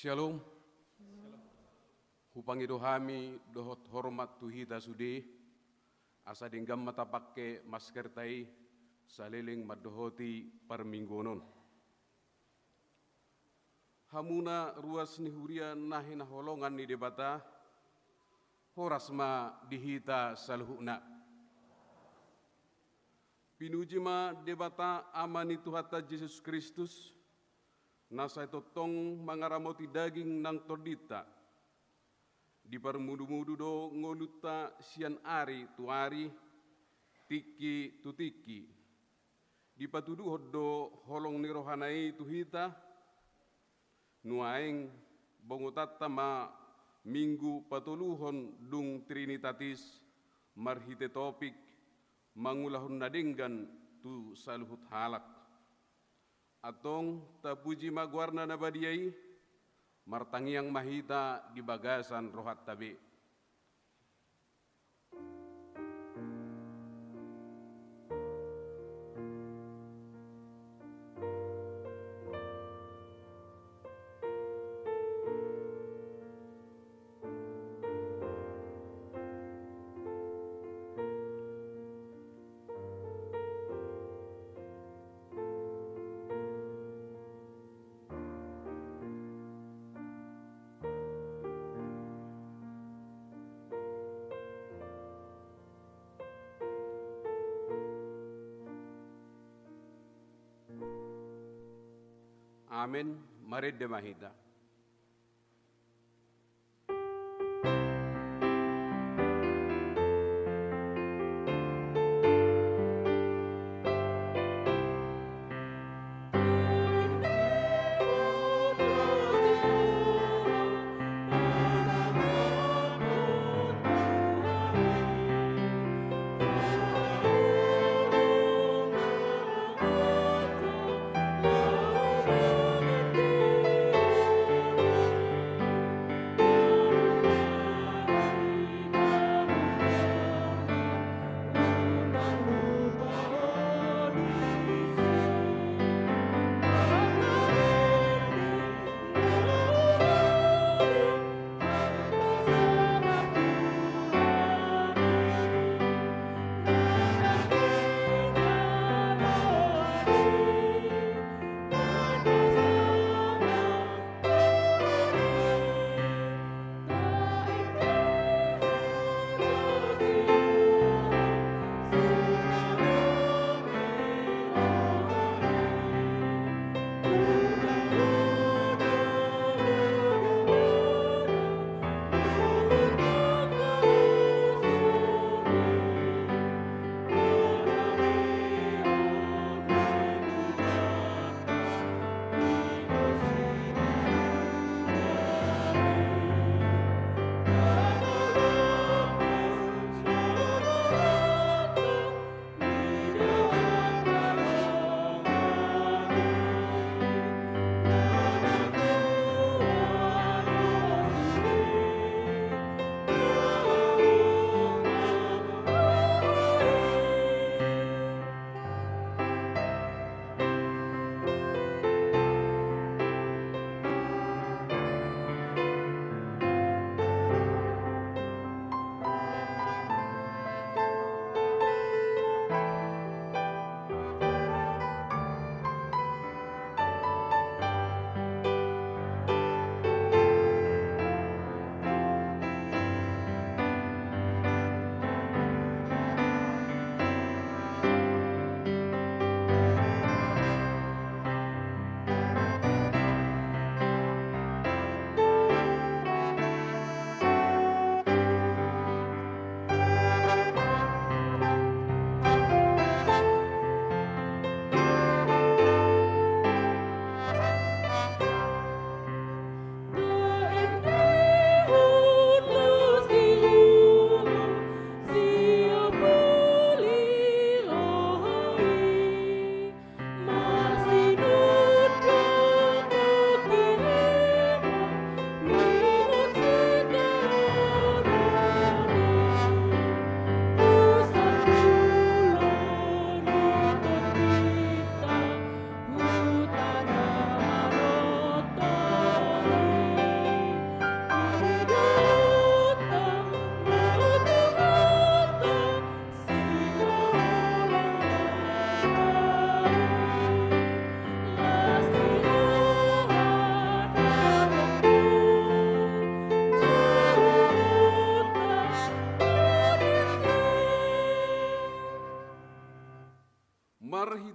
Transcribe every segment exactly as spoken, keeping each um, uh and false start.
Syalom. Hupangido hami dohot hormat tu hita sude, asa denggan ma tapangke maskerta i saleleng mandohoti parmingguon on. Hamuna ruas ni huria na hinaholongan ni Debata, horas ma di hita saluhutna. Pinuji ma Debata Ama ni Tuhanta Jesus Kristus, na sai tongtong mangaramoti daging nang tondinta. Diparmudumudu do ngolunta sian ari tu ari, tingki tu tingki. Dipatuduhon do holong ni rohana i tu hita, nuaeng bongotanta ma Minggu patoluhon dung Trinitatis marhite topik mangulahon na denggan tu saluhut halak. Antong tapuji ma goarna na badia i, martangiang ma hita di bagasan rohanta be. Amen. Marende ma hita.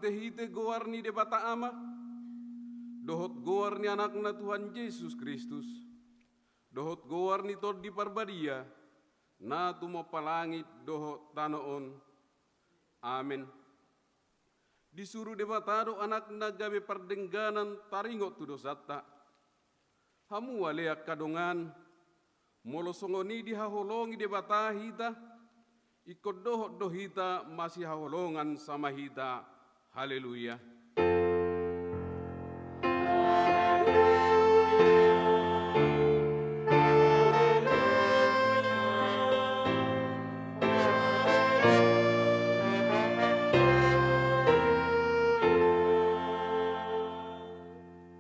marhitehite goar ni Debata Ama, dohot goar ni Anakna Tuhan Jesus Kristus, dohot goar ni Tondi Parbadia, na tumompa langit dohot tano on. Amen. Disuru Debata do Anakna gabe pardengganan taringot tu dosanta. Hamu ale angka dongan, molo songon i dihaholongi Debata hita, ingkon dohot do hita masihaholongan sama hita. Haleluya.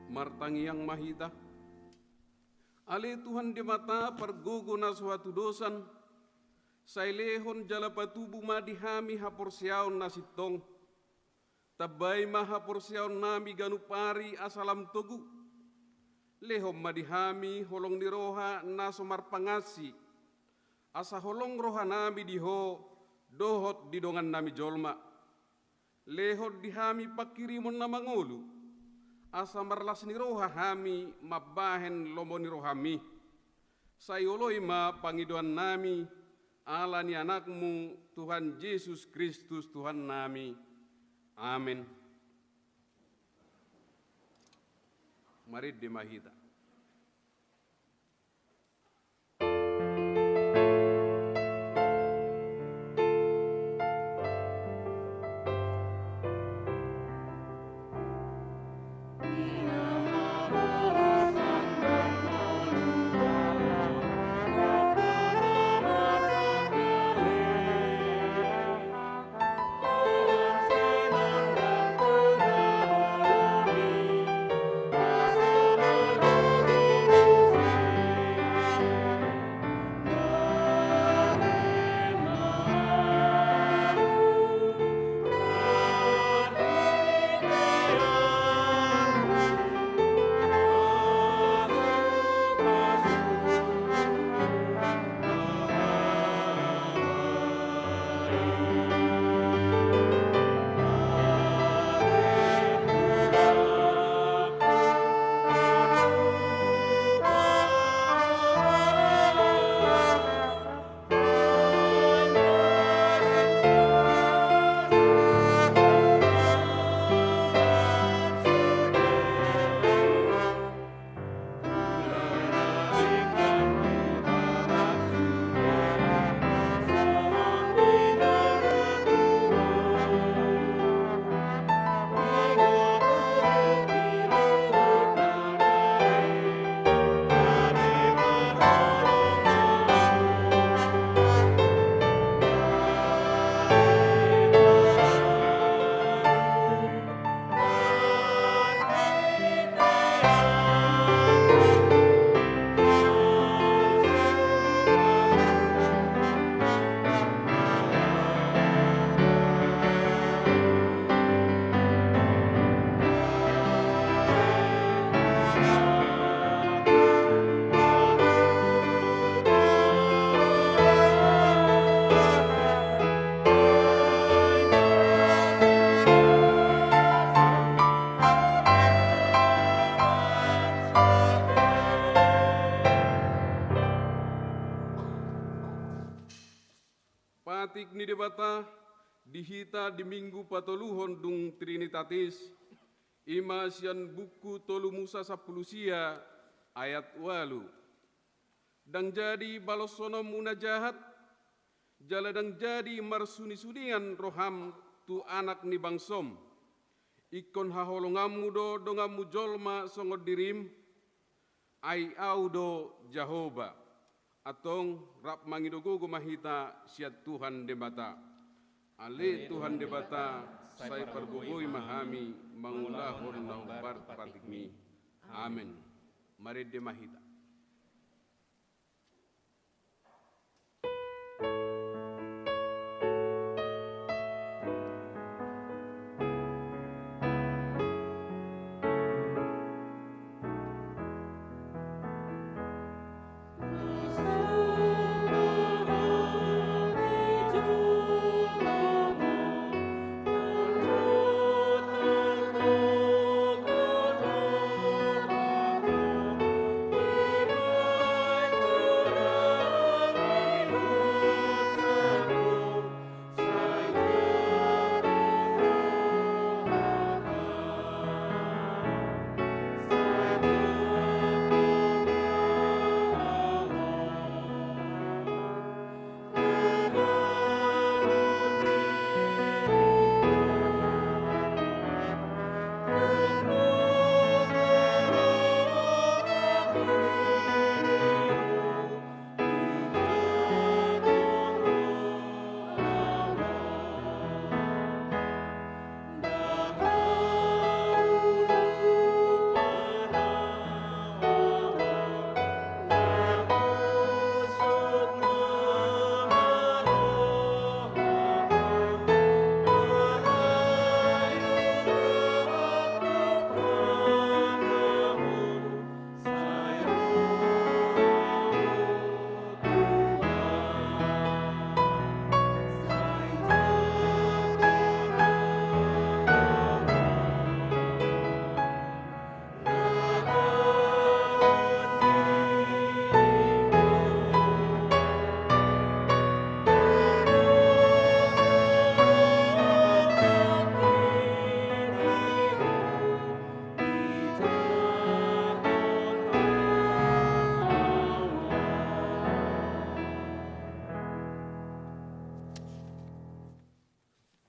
Martangiang ma hita. Ale Tuhan Debata pargogo na so hatudosan, sai lehon jala patubu ma di hami haporseaon na sintong. Tambai ma haporseaonnami ganup ari asa lam togu. Lehon ma di hami holong ni roha na so marpangansi, asa holong rohanami di Ho dohot di dongannami jolma. Lehon di hami panghirimon na mangolu, asa marlas ni roha hami mambahen lomo ni rohami. Sai oloi ma pangidoannami, ala ni Anakmu, Tuhan Jesus Kristus, Tuhannami. Amen. Marende ma hita. Patik ni Debata di hita di Minggu patoluhon dung Trinitatis, i ma sian buku tolu Musa sampulu sia ayat ualu. Ndang jadi baloshononmu na jahat, jala ndang jadi marsunisunian roham tu anak ni bangsom. Ingkon haholonganmu do donganmu jolma songon dirim, ai Ahu do Jahowa. Antong rap mangido gogo ma hita sian Tuhan Debata. Ale Tuhan Debata, sai pargogoi ma hami mangulahon na hombar patikmi. Amen. Marende ma hita.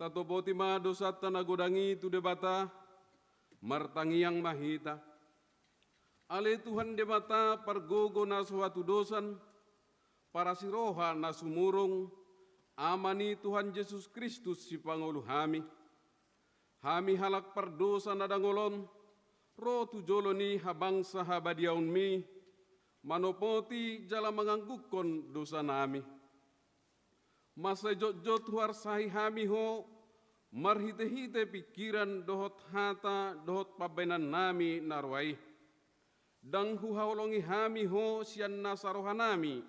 Tatopoti ma dosanta na godang i tu Debata. Martangiang ma hita. Ale Tuhan Debata, pargogo na so hatudosan, parasi roha na sumurung, Ama ni Tuhan Jesus Kristus, sipangolu hami. Hami halak pardosa na dangol on, ro tu jolo ni habangsa habadiaonmi, manopoti jala manganggungkon dosanami. Mansai jotjot huarsahi hami Ho, marhitehite pingkiran dohot hata dohot pambahenannami na roa i. Ndang huhaholongi hami Ho sian nasa rohanami,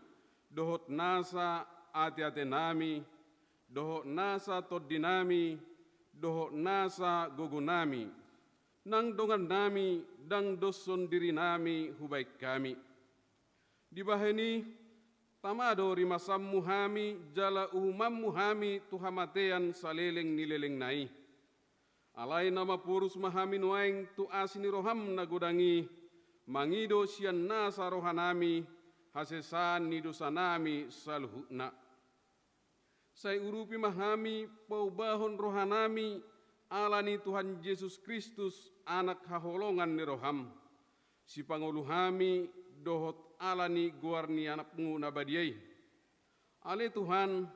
dohot nasa ateatenami, dohot nasa tondinami, dohot nasa gogonami, nang dongannami, ndang doshon dirinami hubaen hami. Dibahen i, tama do rimasanmu hami, jala uhumanmu hami tu hamatean saleleng ni lelengna i. Alai na maporus ma hami nuaeng tu asi ni roham na godang i, mangido sian nasa rohanami, hasesaan ni dosanami saluhutna. Sai urupi ma hami, paubahon rohanami, ala ni Tuhan Jesus Kristus, Anak haholongan ni roham, sipangolu hami, dohot ala ni goar ni Anakmu na badia i. Ale Tuhan,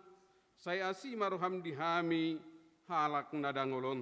sai asi ma roham di hami, halak na dangol on.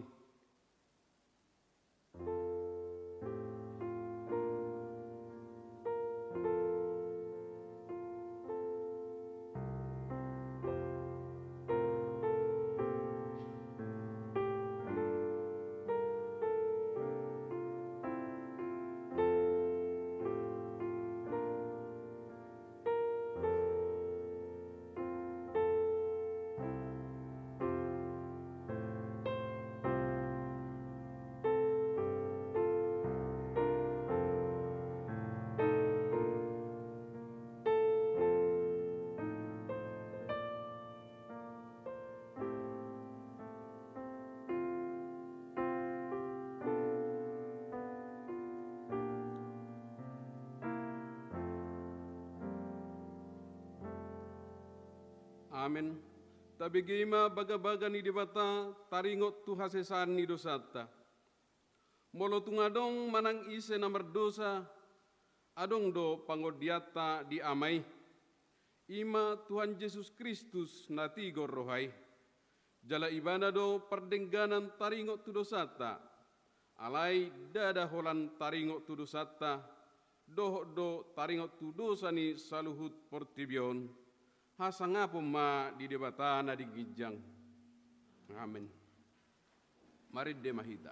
Amen. Tabege ma bagabaga ni Debata, taringot tu hasesaan ni dosanta. Molo tung adong manang ise na mardosa, adong do pangondianta di Ama i. I ma Tuhan Jesus Kristus na tigor roha i. Jala Ibana do pardengganan taringot tu dosanta. Alai ndada holan taringot tu dosanta, dohot do taringot tu dosa ni saluhut portibi on. Hasangapon ma di Debata na di ginjang. Amen. Marende ma hita.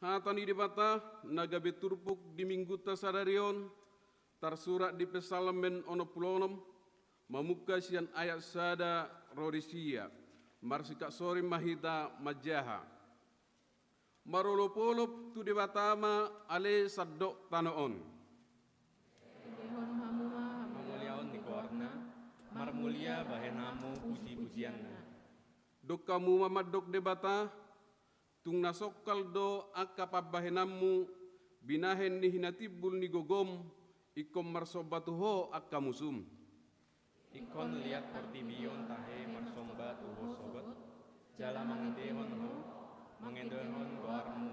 Hata ni Debata na gabe turpuk di Minggunta sadari on, tarsurat di Psalmen onom pulu onom, Mamungka sian ayat sada ro di sia, marsikap soring ma hita manjaha. Marolopolop tu Debata ma ale sandok tano on. Denggan hamu ma hamuliaon ni goarna, marmulia bahen hamu pujipujianna. Dok hamu ma mandok Debata, tung na songkal do angka pambahenanmu, binahen ni hinatimbul ni gogom, ingkon marsomba tu ho angka musum. Ingkon liat portibi on tahe marsomba tu ho sogot, jala mangendehon ho, mangendehon goarmu.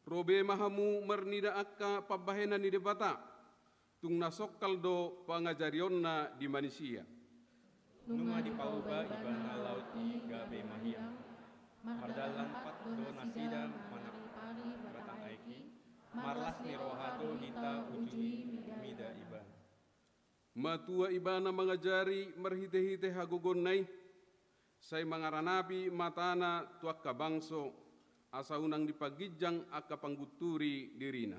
Ro be ma hamu marnida angka pambahenan ni Debata, tung na songkal do pangajarionna di manisia. Nunga dipauba ibana laut i gabe mahiang. Mardalan pat do nasida mangaripari batang aek i, marlas ni roha do hita uju i mida ibana. Matua ibana mangajari marhitehite hagogoonna i, sai mangaranapi matana tu angka bangso, asa unang dipaginjang angka panggunturi dirina.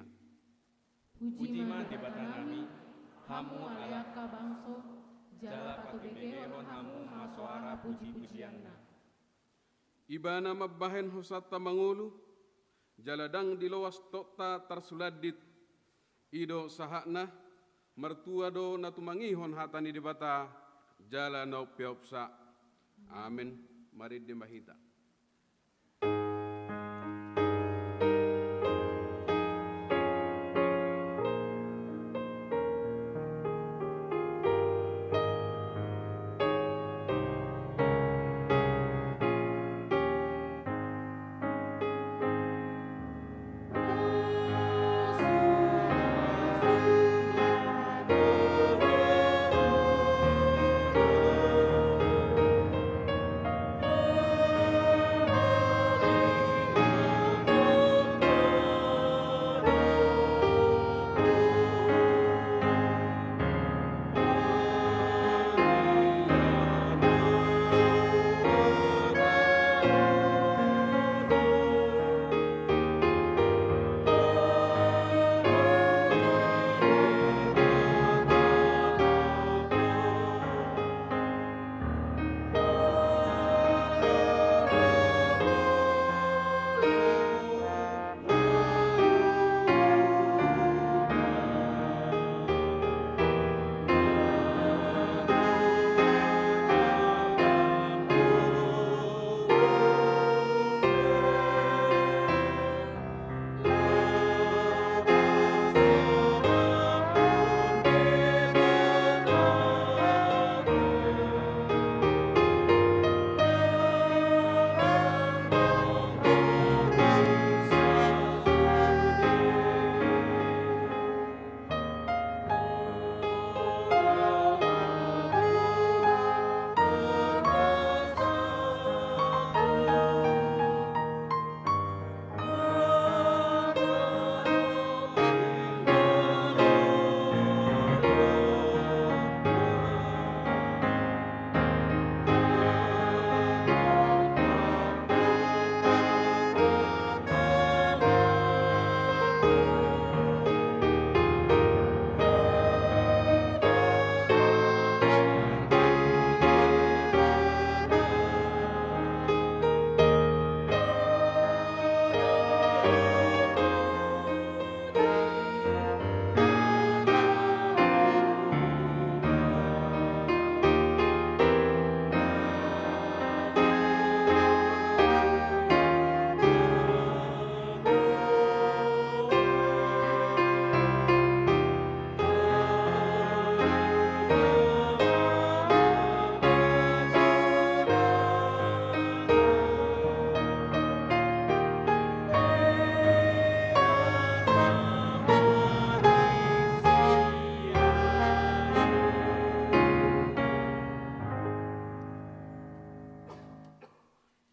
Puji ma Debatanami, hamu ale angka bangso, jala patubegehon hamu ma soara pujipujianna. Ibana mambahen hosanta mangolu, jala ndang diloas tokta tarsulandit. I do sahatna, martua do na tumangihon hata ni Debata, jala na umpeopsa. Amen. Marende ma hita.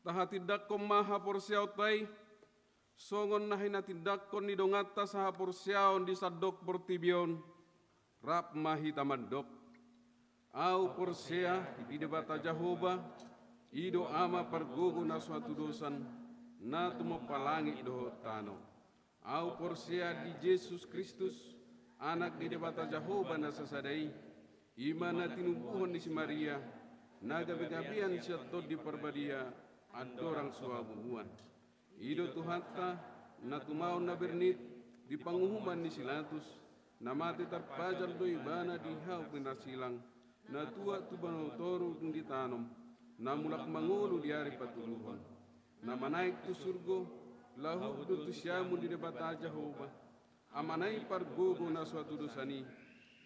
Tahatindangkon ma haporseaonta i, songon na hinatindangkon ni donganta sahaporseaon di sandok portibi on, rap ma hita mandok. Ahu porsea di Debata Jahowa, i do Ama pargogo na so hatudosan, na tumompa langit dohot tano. Ahu porsea di Jesus Kristus, Anak ni Debata Jahowa na sasada i, I ma na tinumbuhon ni si Maria, na gabegabean sian Tondi Parbadia, andorang so habubuan. I do Tuhanta, na tumaon na bernit, di panguhuman ni si Latus, na mate tarpajal do ibana di hau pinarsilang, na tuat tu banua toru dung ditanom, na mulak mangolu di ari patoluhon, na manaek tu surgo, laho do tu siamun ni Debata Jahowa, Amana i pargogo na so hatudosan i,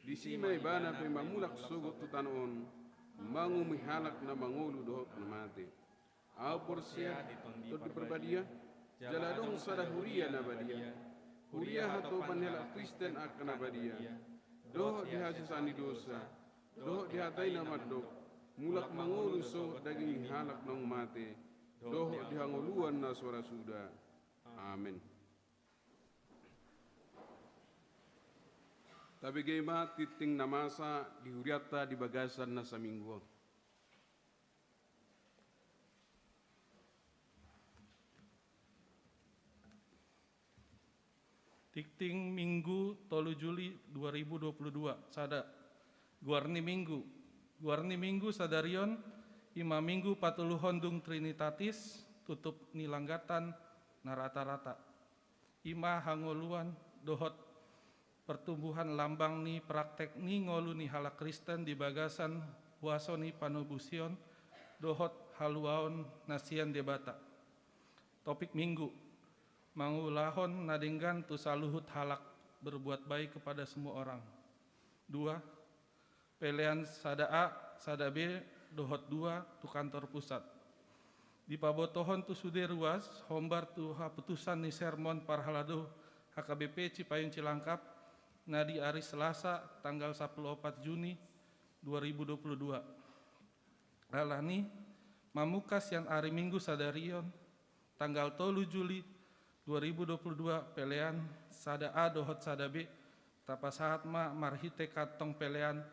disi ma ibana pe mamulak sogot tu tano on, mangumui halak na mangolu dohot na mate. Ahu porsea di Tondi Parbadia, jala adong sada huria na badia, huria hatopan ni halak Kristen angka na badia, dohot di hasesaan ni dosa, dohot di hata i na mandok, mulak mangolu sogot daging ni halak naung mate, dohot di hangoluan na so ra suda. Amen. Tabege ma tingting na masa di hurianta di bagasan na saminggu on. Tingting Minggu tolu Juli dua ribu dua puluh dua, sada. Goar ni Minggu. Goar ni Minggu sadari on, i ma Minggu patoluhon dung Trinitatis, tutup ni langgatan na rata-rata. I ma hangoluan dohot pertumbuhan lambang ni praktek ni ngolu ni halak Kristen di bagasan huaso ni panobusion dohot haluaon na sian Debata. Topik Minggu, mangulahon na denggan tu saluhut halak, berbuat baik kepada semua orang. Dua, pelean sada A, sada B, dohot dua tu kantor pusat. Dipabotohon tu sude ruas, hombar tu haputusan ni sermon parhalado H K B P Cipayung Cilangkap, na di ari Selasa, tanggal sampulu opat Juni dua ribu dua puluh dua. Alani, mamungka sian ari Minggu sadari on, tanggal tolu Juli dua ribu dua puluh dua, pelean sada A dohot sada B, tapasahat ma marhite kantong pelean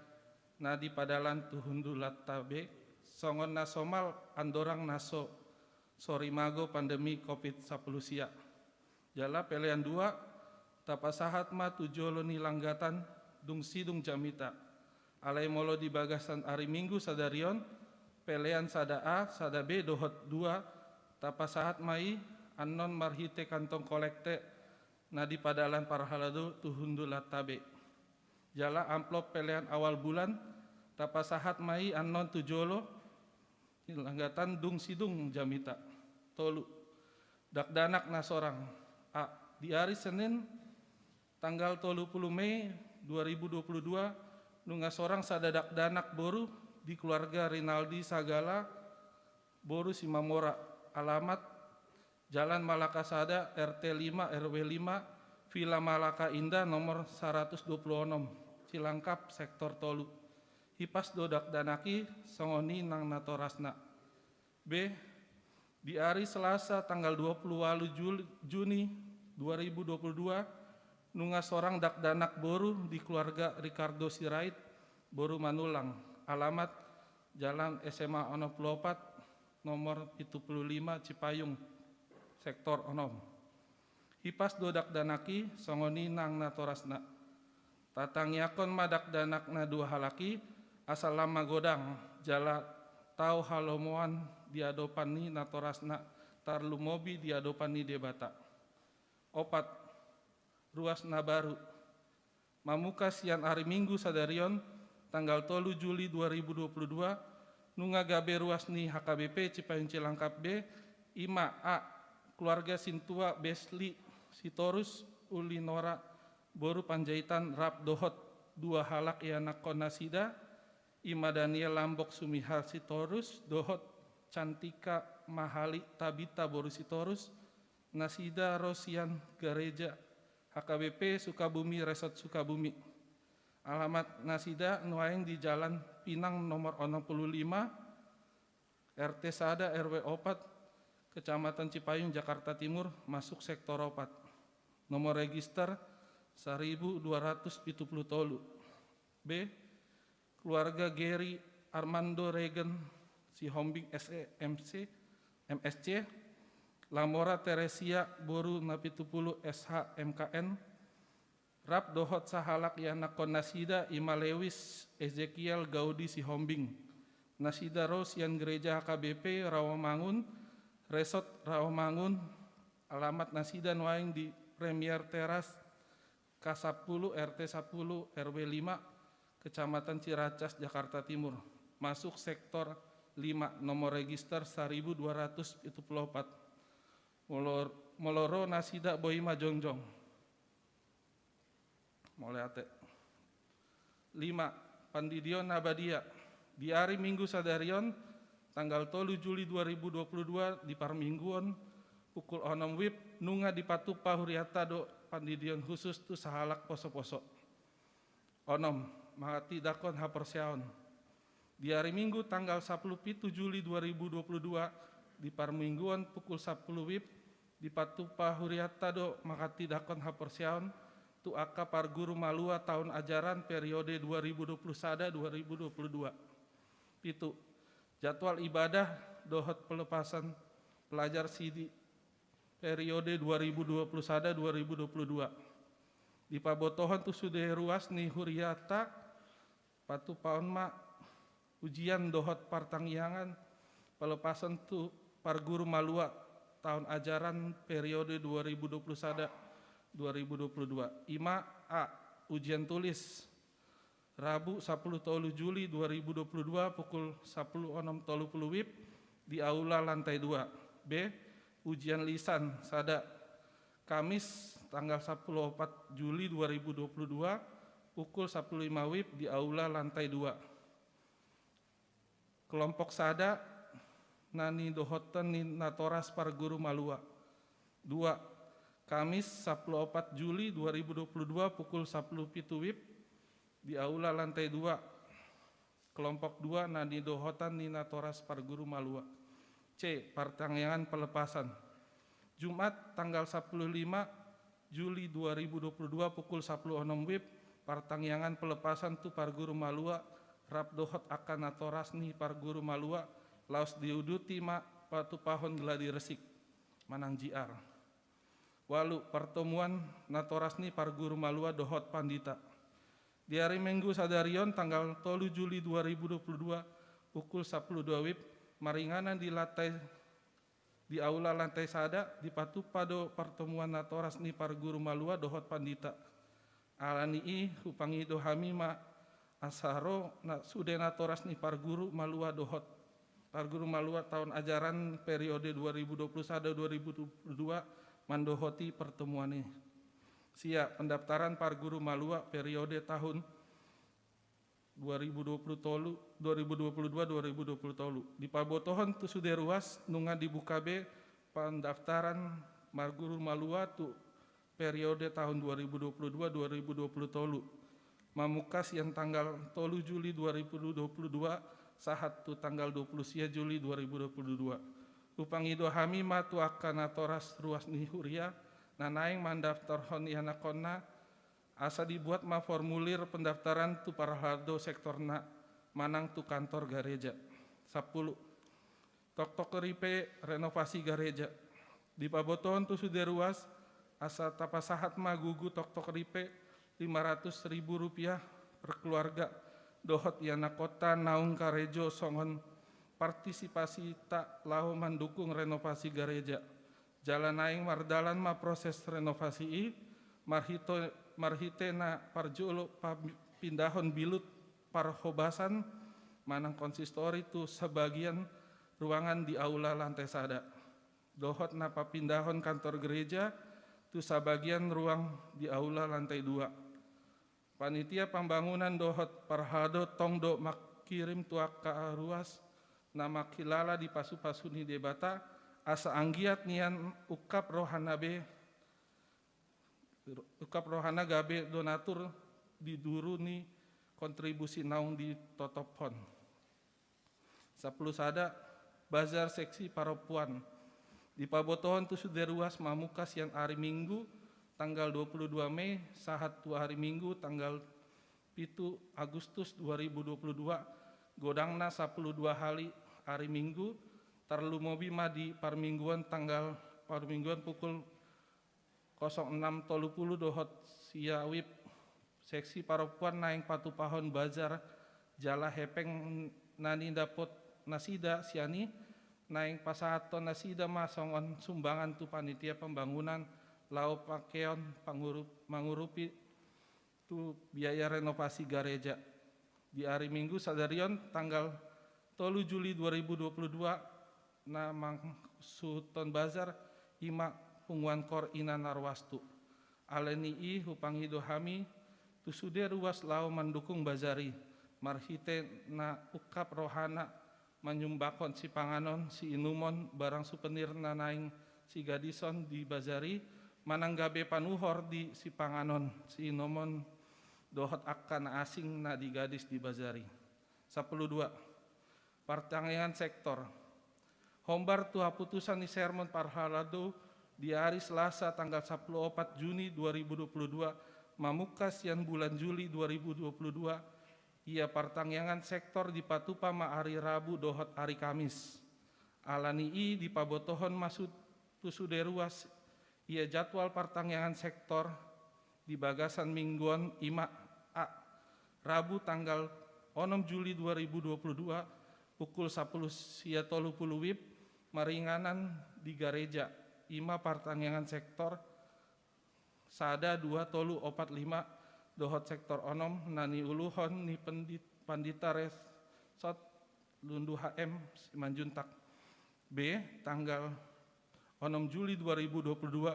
na di padalan tu hundul lanta B, songon na somal andorang na so sorimago pandemi covid sampulu sia. Jala pelean dua, tapasahat ma tu jolo ni langgatan dung sidung jamita. Alai molo di bagasan ari Minggu sadari on, pelean sada A, sada B dohot dua, tapasahat ma i annon marhite kantong kolekte na di padalan parhalado tu hundul lanta B. Jala amplop pelean awal bulan, tapasahat ma i annon tu jolo ni langgatan dung sidung jamita. Tolu, dakdanak na sorang. A, di ari Senin, tanggal tolu puluh Mei dua ribu dua puluh dua, nunga sorang sada dakdanak boru di keluarga Rinaldi Sagala, boru Simamora, alamat Jalan Malaka sada, R T lima, R W lima, Villa Malaka Indah, nomor saratus dua puluh onom, Cilangkap, sektor tolu. Hipas do dakdanak i, songon i nang natorasna. B, di ari Selasa tanggal dua puluh walu Jul-, Juni dua ribu dua puluh dua, nunga sorang dakdanak boru di keluarga Ricardo Sirait, boru Manulang, alamat Jalan S M A onom puluh opat, nomor pitu puluh lima, Cipayung, sektor onom. Hipas do dakdanak i, songon i nang natorasna. Tatangiangkon ma dakdanak na dua halak i, asa lam magodang, jala tau halomoan di adopan ni natorasna, tarlumobi di adopan ni Debata. Opat, ruas na baru. Mamungka sian ari Minggu sadari on, tanggal tolu Juli dua ribu dua puluh dua, nunga gabe ruas ni H K B P Cipayung Cilangkap B, i ma A, keluarga sintua Besli Sitorus, Uli Nora, boru Panjaitan, rap dohot dua halak ianakkon nasida, i ma Daniel Lambok Sumihal Sitorus dohot Cantika Mahali Tabita boru Sitorus, nasida ro sian gareja H K B P Sukabumi, Resort Sukabumi. Alamat nasida nuaeng di Jalan Pinang nomor onom puluh lima, R T sada, R W opat, Kecamatan Cipayung, Jakarta Timur, masuk sektor opat. Nomor register saribu dua ratus pitu puluh tolu. B, keluarga Geri Armando Regen Sihombing, S E, M C, M S C, Lamora Teresia boru Napitupulu, S H, M K N, Rap dohot sahalak ianakkon nasida, i ma Lewis Ezekiel Gaudi Sihombing. Nasida ro sian Gereja H K B P Rawamangun, Resort Rawamangun. Alamat nasida nuaeng di Premier Teras, K sapuluh, R T sapuluh, R W lima, Kecamatan Ciracas, Jakarta Timur. Masuk sektor lima, nomor register seribu dua ratus pitu puluh opat. Molo, molo ro nasida boi ma jongjong. Mauliate. Lima, pandidion na badia. Di ari Minggu sadari on, tanggal tolu Juli dua ribu dua puluh dua, di parmingguon, pukul onom wib, nunga dipatupa hurianta do pandidion khusus tu sahalak poso-poso. Onom, mangatindangkon haporseaon. Di ari Minggu tanggal sapuluh pitu Juli dua ribu dua puluh dua, di parmingguon pukul sapuluh wib, dipatupa hurianta do mangatindangkon haporseaon tu angka parguru malua taon ajaran periode dua ribu dua puluh sada dua ribu dua puluh dua. Pitu, jadwal ibadah dohot pelepasan pelajar sidi periode dua ribu dua puluh sada dua ribu dua puluh dua. Dipabotohon tu sude ruas ni hurianta, patupaon ma ujian dohot partangiangan pelepasan tu parguru malua taon ajaran periode dua ribu dua puluh sada dua ribu dua puluh dua. I ma: A, ujian tulis, Rabu sapuluh tolu Juli dua ribu dua puluh dua, pukul sapuluh onom tolu puluh wib, di aula lantai dua. B, ujian lisan, sada, Kamis tanggal sapuluh opat Juli dua ribu dua puluh dua, pukul sapuluh lima wib, di aula lantai dua. Kelompok sada, na nidohotan ni natoras parguru malua. Dua, Kamis sapuluh opat Juli dua ribu dua puluh dua, pukul sapuluh pitu wib, di aula lantai dua. Kelompok dua, na nidohotan ni natoras parguru malua. C, partangiangan pelepasan. Jumat tanggal sapuluh lima Juli dua ribu dua puluh dua, pukul sapuluh onom wib, partangiangan pelepasan tu parguru malua rap dohot angka natoras ni parguru malua, laos diuduti ma patupahon gladi resik manang G R. Ualu, pertemuan natoras ni parguru malua dohot pandita. Di ari Minggu sadari on, tanggal tolu Juli dua ribu dua puluh dua, pukul sapuluh dua wib, maringanan di lantai, di aula lantai sada, dipatupa do pertemuan natoras ni parguru malua dohot pandita. Alani i, hupangido hami ma asa ro na, sude natoras ni parguru malua dohot parguru malua taon ajaran periode dua ribu dua puluh sada dua ribu dua puluh dua mandohoti pertemuan i. Sia, pendaftaran parguru malua periode tahun dua ribu dua puluh tolu, dua ribu dua puluh dua dua ribu dua puluh tolu. Dipabotohon tu sude ruas nunga dibuka be pendaftaran parguru malua tu periode tahun dua ribu dua puluh dua dua ribu dua puluh tolu, mamungka sian tanggal tolu Juli dua ribu dua puluh dua sahat tu tanggal dua puluh sia Juli dua ribu dua puluh dua. Hupangido hami ma tu angka natoras ruas ni huria na naeng mandaftarhon ianakkonna, asa dibuat ma formulir pendaftaran tu parhalado sektorna manang tu kantor gareja. Sampulu. Toktok ripe renovasi gareja. Dipabotohon tu sude ruas asa tapasahat ma gugu toktok ripe lima ratus ribu rupiah per keluarga dohot ianakkonta naung karejo songon partisipasita laho mandukung renovasi gareja. Jala naeng mardalan ma proses renovasi i, marhito-, marhite na parjolo papindahon bilut parhobasan manang konsistori tu sabagian ruangan di aula lantai sada, dohot na papindahon kantor gereja tu sabagian ruang di aula lantai dua. Panitia pambangunan dohot parhalado tong do mangkirim tu angka ruas na manghilala di pasupasu ni Debata, asa anggiat nian ungkap rohana be, ungkap rohana gabe donatur di duru ni kontribusi naung ditotophon. Sampulu sada, bazar seksi parompuan. Dipabotohon tu sude ruas mamungka sian ari Minggu tanggal dua puluh dua Mei sahat tu ari Minggu tanggal pitu Agustus dua ribu dua puluh dua, godangna sampulu dua hali ari Minggu, tarlumobi ma di parmingguan tanggal, parmingguan pukul kosong enam tolu puluh dohot sia wib Seksi parompuan naeng patupahon bazar jala hepeng na nidapot nasida sian i, naeng pasahaton nasida ma songon sumbangan tu panitia pembangunan laho pakeon pangurup-, mangurupi tu biaya renovasi gareja. Di ari Minggu sadari on tanggal tolu Juli dua ribu dua puluh dua, na mangsuhuthon bazar i ma Punguan Kor Ina Narwastu. Alani i hupangido hami tu sude ruas laho mandukung bazar i, marhite na ungkap rohana manyumbangkon sipanganon, siinumon, barang supenir na naeng sigadison di bazar i, manang gabe panuhor di sipanganon, siinumon, dohot angka na asing na digadis di bazar i. Sampulu dua. Partangiangan sektor. Hombar tu haputusan ni sermon parhalado di ari Selasa tanggal sampulu opat Juni dua ribu dua puluh dua, mamungka sian bulan Juli dua ribu dua puluh dua, ia partangiangan sektor dipatupa ma ari Rabu dohot ari Kamis. Alani i dipabotohon ma su-, tu sude ruas ia jadwal partangiangan sektor di bagasan minggu on, i ma: A. Rabu tanggal onom Juli dua ribu dua puluh dua, pukul sampulu sia tolu pulu WIB, maringanan di gareja, i ma partangiangan sektor sada, dua, tolu, opat, lima, dohot sektor onom, na niuluhon ni pendit-, Pandita Resort Lundu H M Simanjuntak. B. Tanggal onom Juli dua ribu dua puluh dua,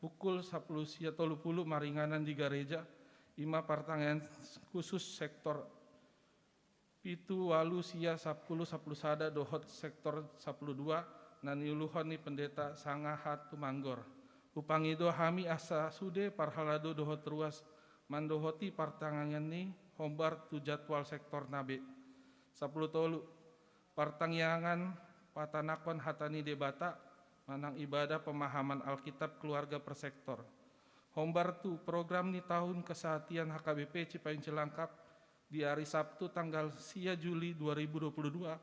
pukul sampulu sia tolu pulu, maringanan di gareja, i ma partangiangan khusus sektor pitu, ualu, sia, sampulu, sampulu sada dohot sektor sampulu dua, na niuluhon ni Pendeta Sanga Hatumanggor. Hupangido hami asa sude parhalado dohot ruas mandohoti partangiangan i hombar tu jadwal sektorna. B. Sampulu tolu. Partangiangan patanakhon hata ni Debata manang ibadah pemahaman Alkitab keluarga per sektor. Hombar tu program ni tahun kesehatian H K B P Cipayung Cilangkap di ari Sabtu tanggal sia Juli dua ribu dua puluh dua,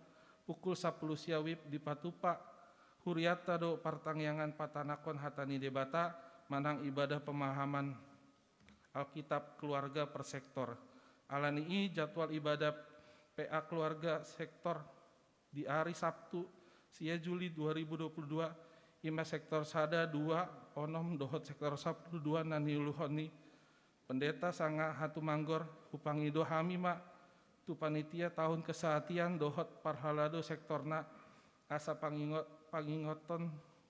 pukul sampulu sia WIB, dipatupa hurianta do partangiangan patanakhon hata ni Debata manang ibadah pemahaman Alkitab keluarga per sektor. Alani i jadwal ibadah P A keluarga sektor di ari Sabtu sia Juli dua ribu dua puluh dua, i ma sektor sada, dua, onom dohot sektor sampulu dua na niuluhon ni Pendeta Sanga Hatumanggor. Hupangido hami ma tu panitia tahun kesehatian dohot parhalado sektorna asa pangingot-, pangingoton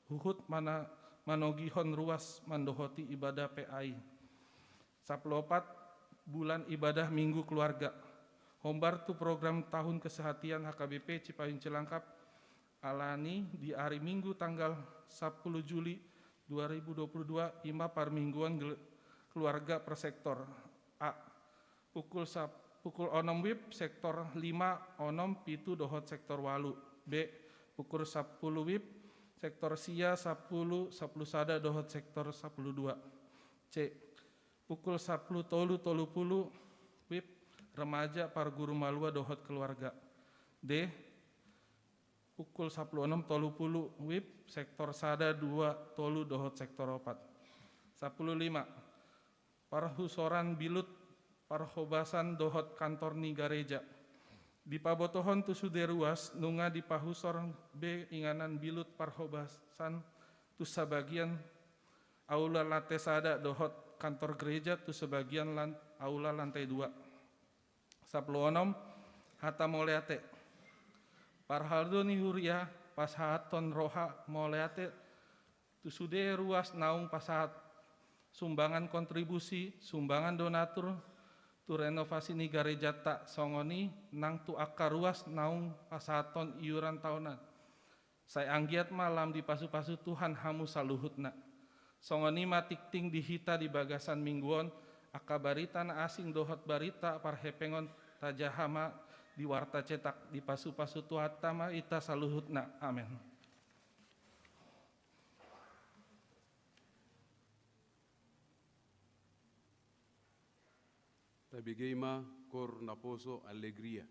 huhut mana-, manogihon ruas mandohoti ibadah P A i. Sampulu opat. Bulan ibadah Minggu Keluarga. Hombar tu program tahun kesehatian H K B P Cipayung Cilangkap, alani di ari Minggu tanggal sampulu Juli dua ribu dua puluh dua, i ma parmingguan gel-, keluarga per sektor. A. Pukul sap-, pukul onom WIB sektor lima, onom, pitu dohot sektor ualu. B. Pukul sampulu WIB sektor sia, sampulu, sampulu sada dohot sektor sampulu dua. C. Pukul sampulu tolu tolu pulu WIB remaja, parguru malua dohot keluarga. D. Pukul sampulu onom tolu pulu WIB sektor sada, dua, tolu dohot sektor opat. Sampulu lima. Parhusoran bilut parhobasan dohot kantor ni gareja. Dipabotohon tu sude ruas nunga dipahusor be inganan bilut parhobasan tu sabagian aula lante sada dohot kantor gereja tu sabagian lan-, aula lantai dua. Sampulu onom. Hata mauliate. Parhalado ni huria pasahathon roha mauliate tu sude ruas naung pasahat sumbangan kontribusi, sumbangan donatur, tu renovasi ni garejanta, songon i nang tu angka ruas naung pasahathon iuran taonan. Sai anggiat ma lam dipasupasu Tuhan hamu saluhutna. Songon i ma tingting di hita di bagasan minggu on, angka barita na asing dohot barita parhepengon tajaha ma di warta cetak, dipasupasu Tuhanta ma hita saluhutna. Amen. Tabege ma Kor Naposo Allegria.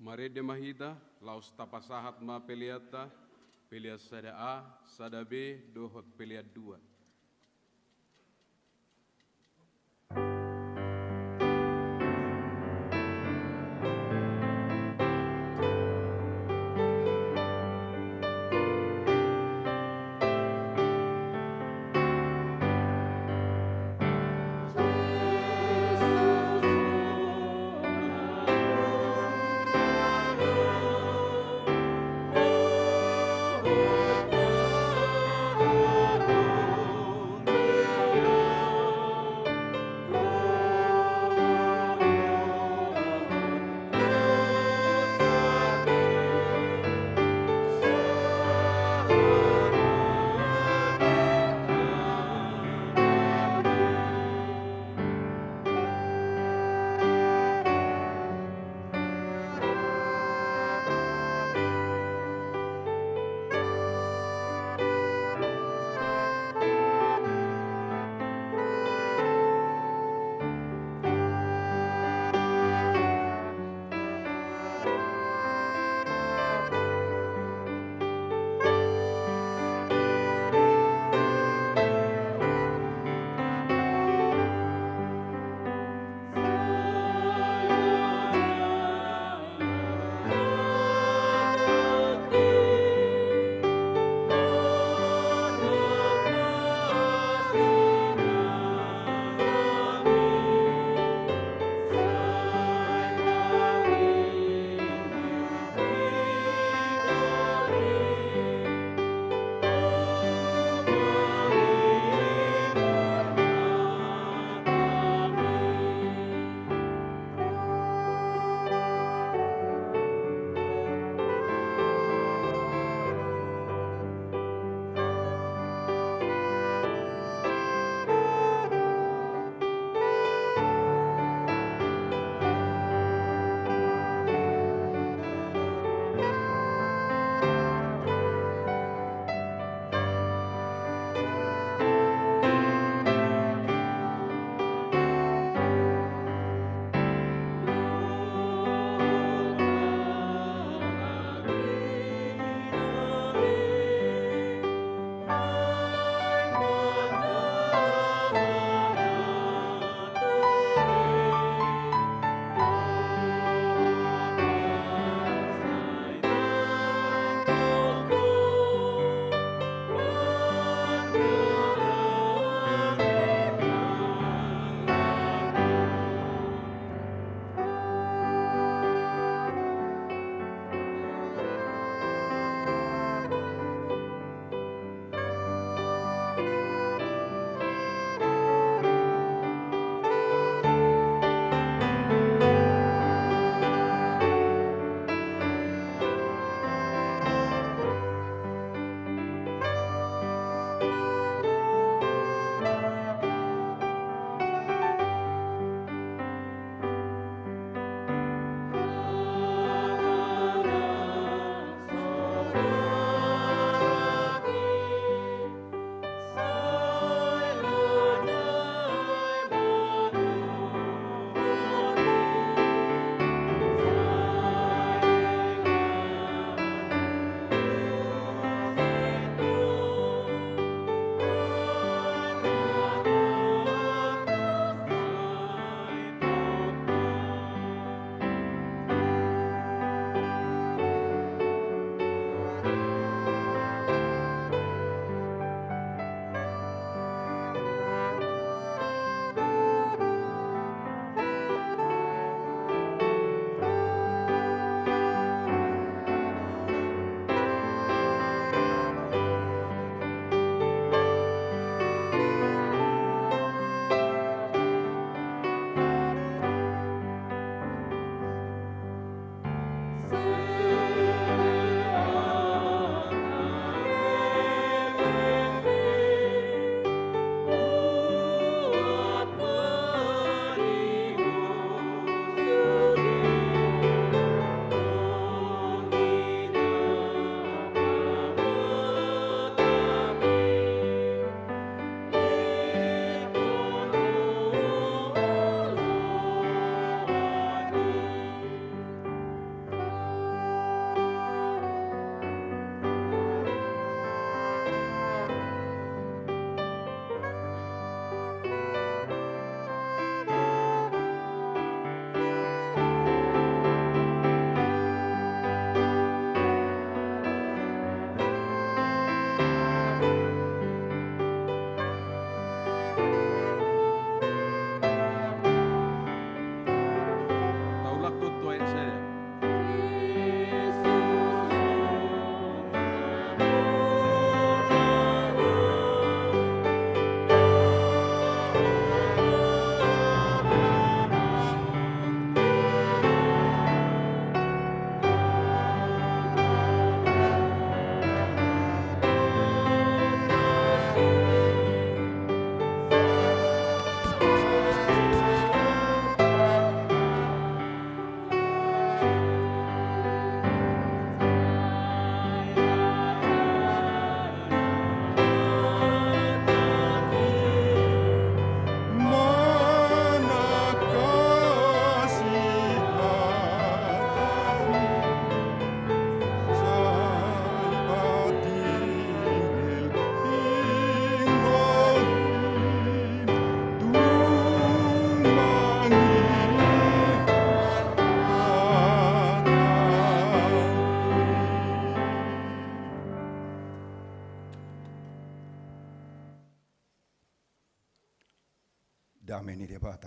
Marende ma hita, laos tapasahat ma peleanta, pelean sada A, sada B, dohot pelean dua.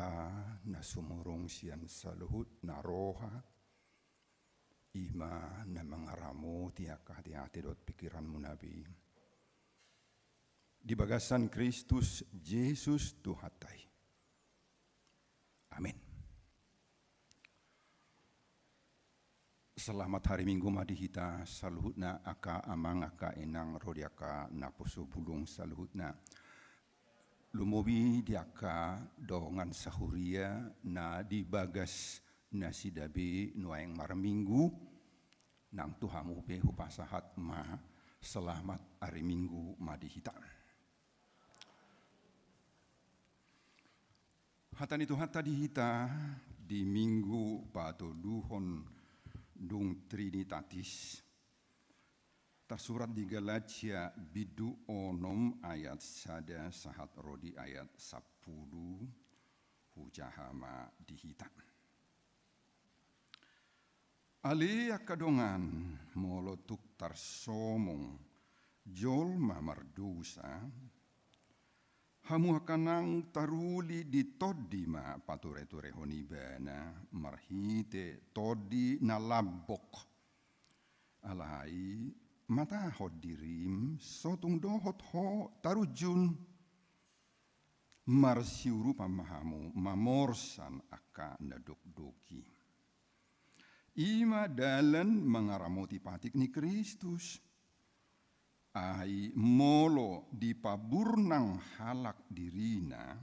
A na sumurung sian saluhut na roha, i ma na mangaramoti angka ateate dohot pingkiranmuna be. Di bagasan Kristus Jesus Tuhanta i. Amin. Selamat hari Minggu ma di hita saluhutna, angka amang, angka inang, ro di angka naposo bulung saluhutna. Lumobi di angka dongan sahuria na di bagas nasida be nuaeng marminggu, nang tu hamu pe hupasahat ma selamat hari Minggu ma di hita. Hata ni Tuhanta di hita di Minggu patoluhon dung Trinitatis, tarsurat di Galatia bindu onom ayat sada sahat ro di ayat sampulu, hujaha ma di hita. Ale angka dongan, molo tung tarsomong jolma mardosa, hamu angka nang taruli di tondi ma patureturehon ibana marhite tondi na lambok. Alai matahon dirim so tung dohot ho tarunjun. Marsiurupan ma hamu mamorsan angka na dokdok i. I ma dalan mangaramoti patik ni Kristus. Ai molo dipaburnang halak dirina,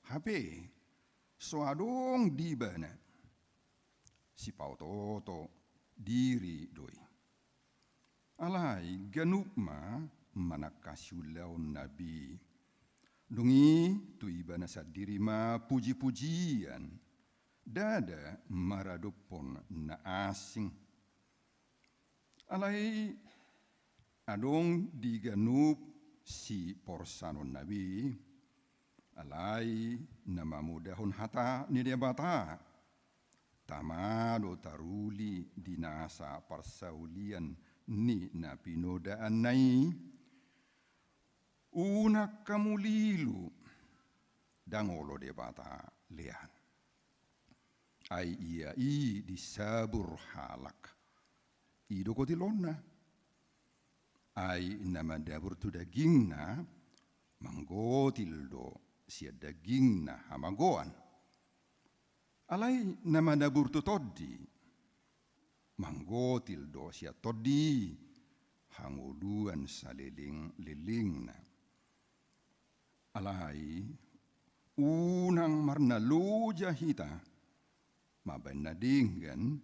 hape so adong di ibana, sipaotooto diri do i. Alai ganup ma manangkasi ulaonna be. Dung i tu ibana sandiri ma pujipujian, ndada maradophon na asing. Alai adong di ganup siporsanonna be, alai na mamodahon hata ni Debata, tama do taruli di nasa parsaulian ni na pinodaanna i. Unang hamu lilu, ndang olo Debata lean. Ai ia i disabur halak, i do gotilonna. Ai na mandabur tu dagingna, manggotil do sian dagingna hamagoan. Alai na mandabur tu tondi, manggotil do sian tondi hangoluan salelenglelengna. Alai unang marnaloja hita mambaen na denggan,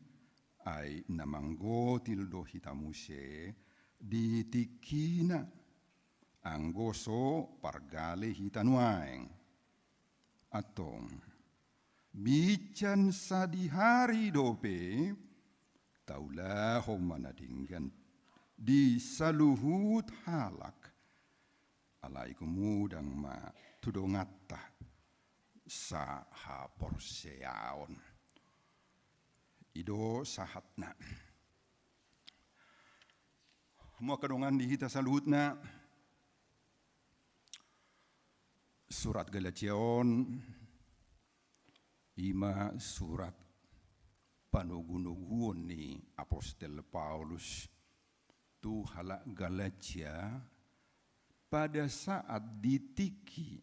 ai na manggotil do hita muse di tingkina, anggo so pargale hita nuaeng. Antong, binsan sadihari dope, taulahon ma na denggan di saluhut halak, alai gumodang ma tu donganta sahaporseaon. I do sahatna. Hamu angka dongan di hita saluhutna, surat Galatia on, i ma surat panogunoguon ni apostel Paulus tu halak Galatia pada saat di tingki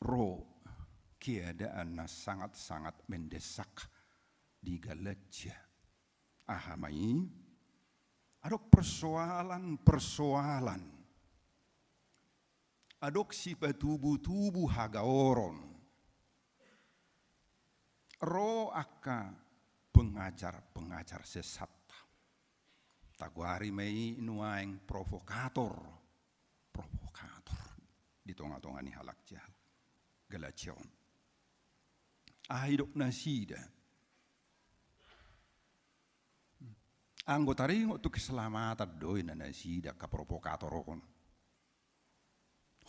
ro keadaan na sangat-sangat mendesak di Galatia. Aha ma i? Adong persoalan-persoalan, adong sipatubutubu hagaoron. Ro angka pengajar-pengajar sesat, tagoari ma i nuaeng provokator, provokator di tonga-tonga ni halak Jahu-, Galatia on. Aha didok nasida? Anggo taringot tu keselamatan do inna nasida angka provokator on.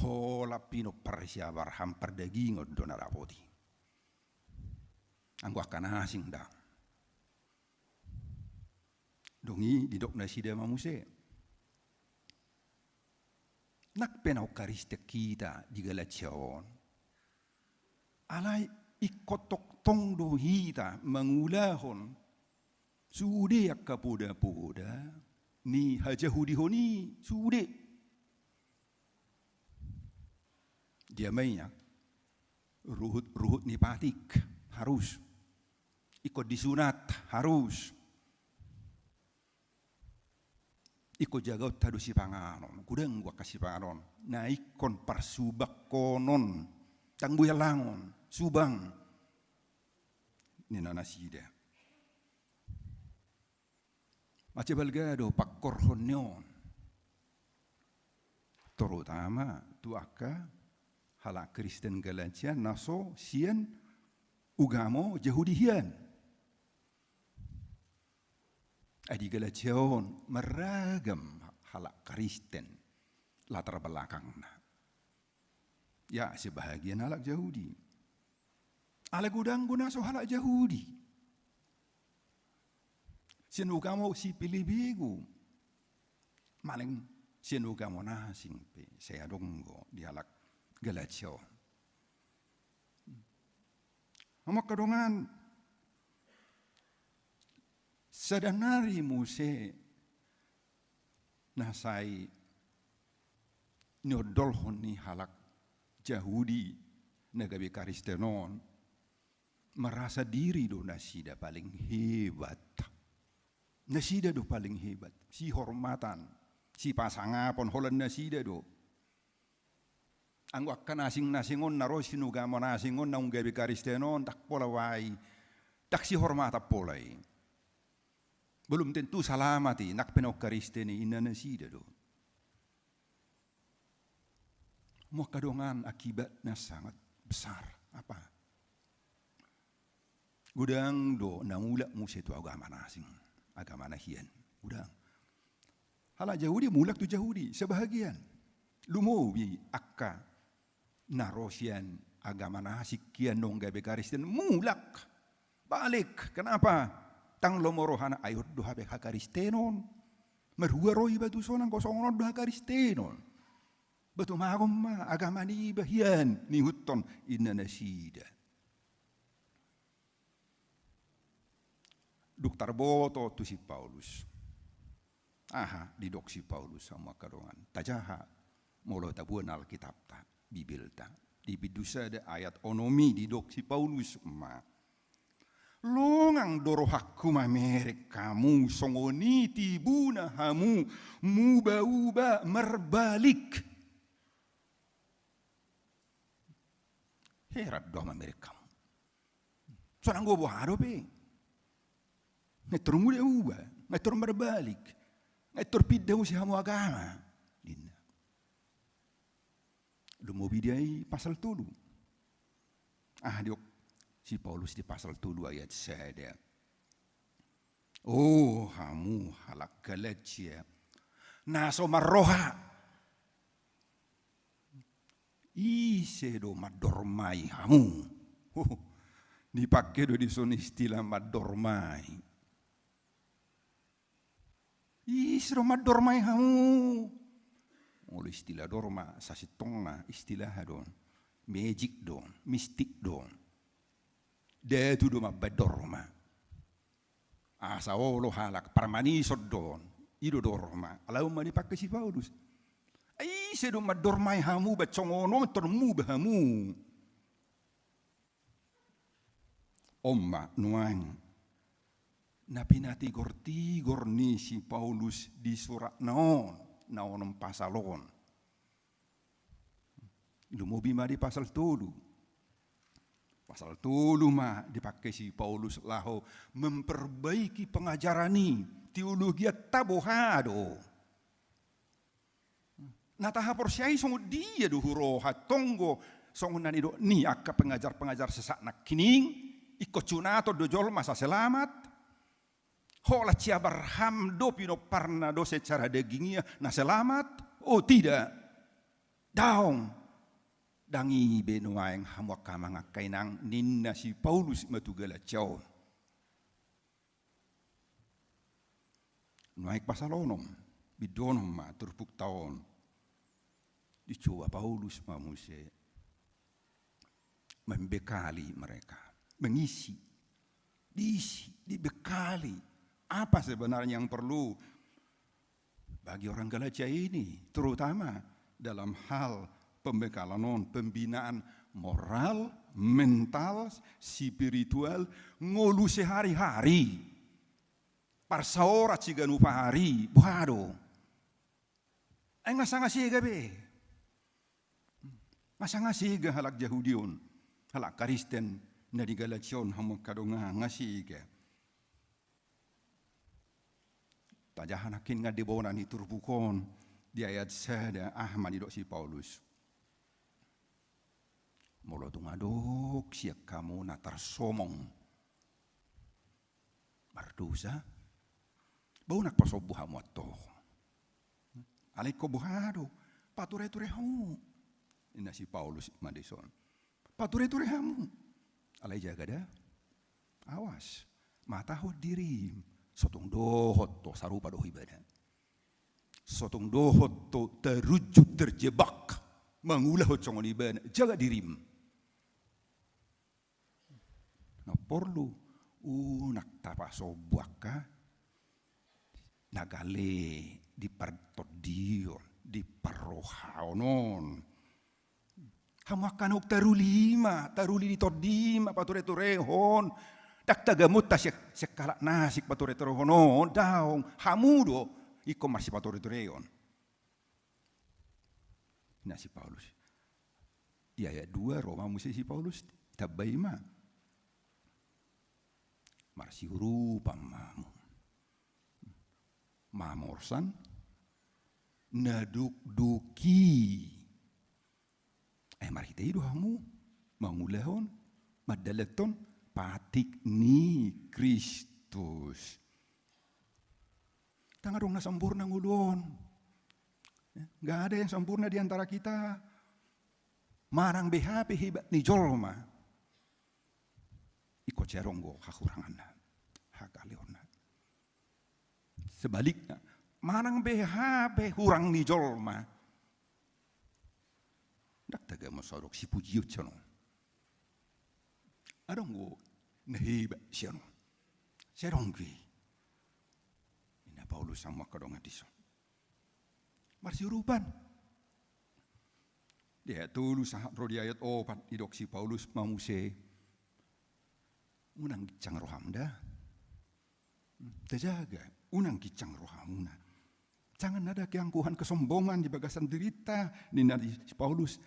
Holan pinompar si Abraham pardagingon do na dapot i. Anggo angka na asing ndang. Dung i didok nasida ma muse. Nang pe na Eukaristian hita di Galatia on, Alai ingkon tongtong do hita mangulahon sude angka poda-poda ni hajahudihon i, sude. Dia ma ia, ruhut, ruhut ni patik, harus. Ingkon disunat, harus. Ingkon jagaonta do sipanganon, godang do angka sipanganon na ingkon parsubangkonon, ndang boi alangon, subang, ninna nasida. Mansai balga do pangkorhon ni on, terutama tu angka halak Kristen Galatia na so sian ugamo Jahudi hian. Ai di Galatia on marragam halak Kristen latar belakangna. Ya, sebahagian halak Jahudi. Alai godang do na so halak Jahudi. Sian ugamo sipelebegu. Manang sian ugamo na asing pe sai adong do di halak Galatia on. Hamu angka dongan, sada nari muse na sai niondolhon ni halak Jahudi na gabe Kristen on, merasa diri do nasida paling hebat. Nasida do paling hebat, sihormatan, sipasangapon, holan nasida do. Anggo angka na asing-asing on, na ro sian ugamo na asing on, naung gabe Kristen on, ndang pola uai, ndang sihormatan pola i. Belum tentu salamat i, nang pe naung Kristen i, inna nasida do. Hamu angka dongan, akibatnya sangat besar. Apa? Godang do na mulak muse tu agama na asing, agama na hian. Godang. Halak Jahudi mulak tu Jahudi, sebahagian. Lumobi angka na ro sian agama na asing hian naung gabe Kristen, mulak. Balik. Kenapa? Ndang lomo rohana, ai on do hape hakristenon. Marhua ro iba tuson anggo songon on do hakristenon. Ba tumagon ma agama niba hian, nihuthon, inna nasida. Dung tarboto tu si Paulus. Aha didok si Paulus, hamu angka dongan? Tajaha molo taboan Alkitabta, Bibelta. Di bindu sada ayat onom i didok si Paulus ma: Longang do rohangku mamereng hamu, songon i tibuna hamu, muba-uba marbalik. Heran do au mamereng hamu. Sonang gogo aha dope. Nga tor muba-uba, nga tor marbalik, nga tor pinda muse hamu agama, ninna. Lumobi dia i pasal tolu. Aha didok si Paulus di pasal tolu ayat sada? O hamu halak Galatia, na so marroha, ise do mandormai hamu? Huh, dipake do dison istilah mandormai. Ise do mandormai hamu? Molo istilah dorma sasintongna istilah do on, magic do on, mistik do on. Datu do mambaen dorma. Asa olo halak, parmanison do on. I do dorma. Alai on ma dipake si Paulus. Ai ise do mandormai hamu, ba songon on tor muba hamu? On ma nuaeng na pinatigor-tigor ni si Paulus di suratna on, na onom pasal on. Lumobi ma di pasal tolu. Pasal tolu ma dipake si Paulus laho memperbaiki pengajaran i, teologianta boha do. Na tahaporseai songon dia do huroha, tonggo songon na nidok ni angka pengajar-pengajar sesat nangkining, ingkon sunaton do jolma asa selamat. Holan si Abraham do pinomparna do secara dagingiah na selamat? O tidak. Daong. Ndang i be nuaeng, hamu angka amang angka inang, ninna si Paulus ma tu Galatia on. Nuaeng pasal onom, bindu onom ma turpukta on. Dicoba Paulus ma muse. membekali mereka, mengisi, diisi, dibekali. Apa sebenarnya yang perlu bagi orang Galatia ini, terutama dalam hal pembekalan on, pembinaan moral, mental, spiritual, ngolu sehari-hari, parsaoran siganup ari, boha do? Ai nga sanga sega be. Nga sanga sega halak Jahudi on, halak Kristen na di Galatia on, hamu angka dongan, nga sega. Tajaha nangkin nga di bona ni turpuk on, di ayat sada, aha ma didok si Paulus? Molo tung adong sian hamu na tarsomong mardosa, unang pasombu hamu antong. Alai ingkon boha do? Pature-ture hamu. Ninna si Paulus ma dison. Pature-ture hamu. Alai jaga da. Awas. Matahon dirim. So tung dohot ho, sarupa do ho ibana. So tung dohot ho tarunjut, terjebak, mangulahon songon ibana. Jaga dirim. Na porlu, unang tapasombu angka na gale di partondion, di parrohaon on. Hamu angka naung taruli ma, taruli di tondi ma pature-turehon. Ndang tagamon ta sian, sian halak na asing pature-turehon on, daong. Hamu do ingkon marsipature-tureon. Ninna si Paulus. Di ayat dua ro ma muse si Paulus, tambai ma. Marsiurupan ma hamu. Mamorsan na dokdok i. Ai marhite i do hamu mangulahon, mandalanhon patik ni Kristus. Ndang adong na sempurna ngolu on. Ya, nggak ada yang sempurna di antara kita. Manang beha pe hebat ni jolma, ingkon sai adong do hahuranganna, hagaleonna. Sebalikna, manang beha pe hurang ni jolma, ndang tagamon sai adong sipujion sian on. Adong do na hebat sian on. Sai adong do i. Ninna Paulus hamu angka dongan dison. Marsiurupan. Di ayat tolu sahat ro di ayat opat, didok si Paulus ma muse. Unang ginsang roham da. Tajaga, unang ginsang rohamuna. Jangan ada keangkuhan, kesombongan di bagasan dirinta, ninna si Paulus.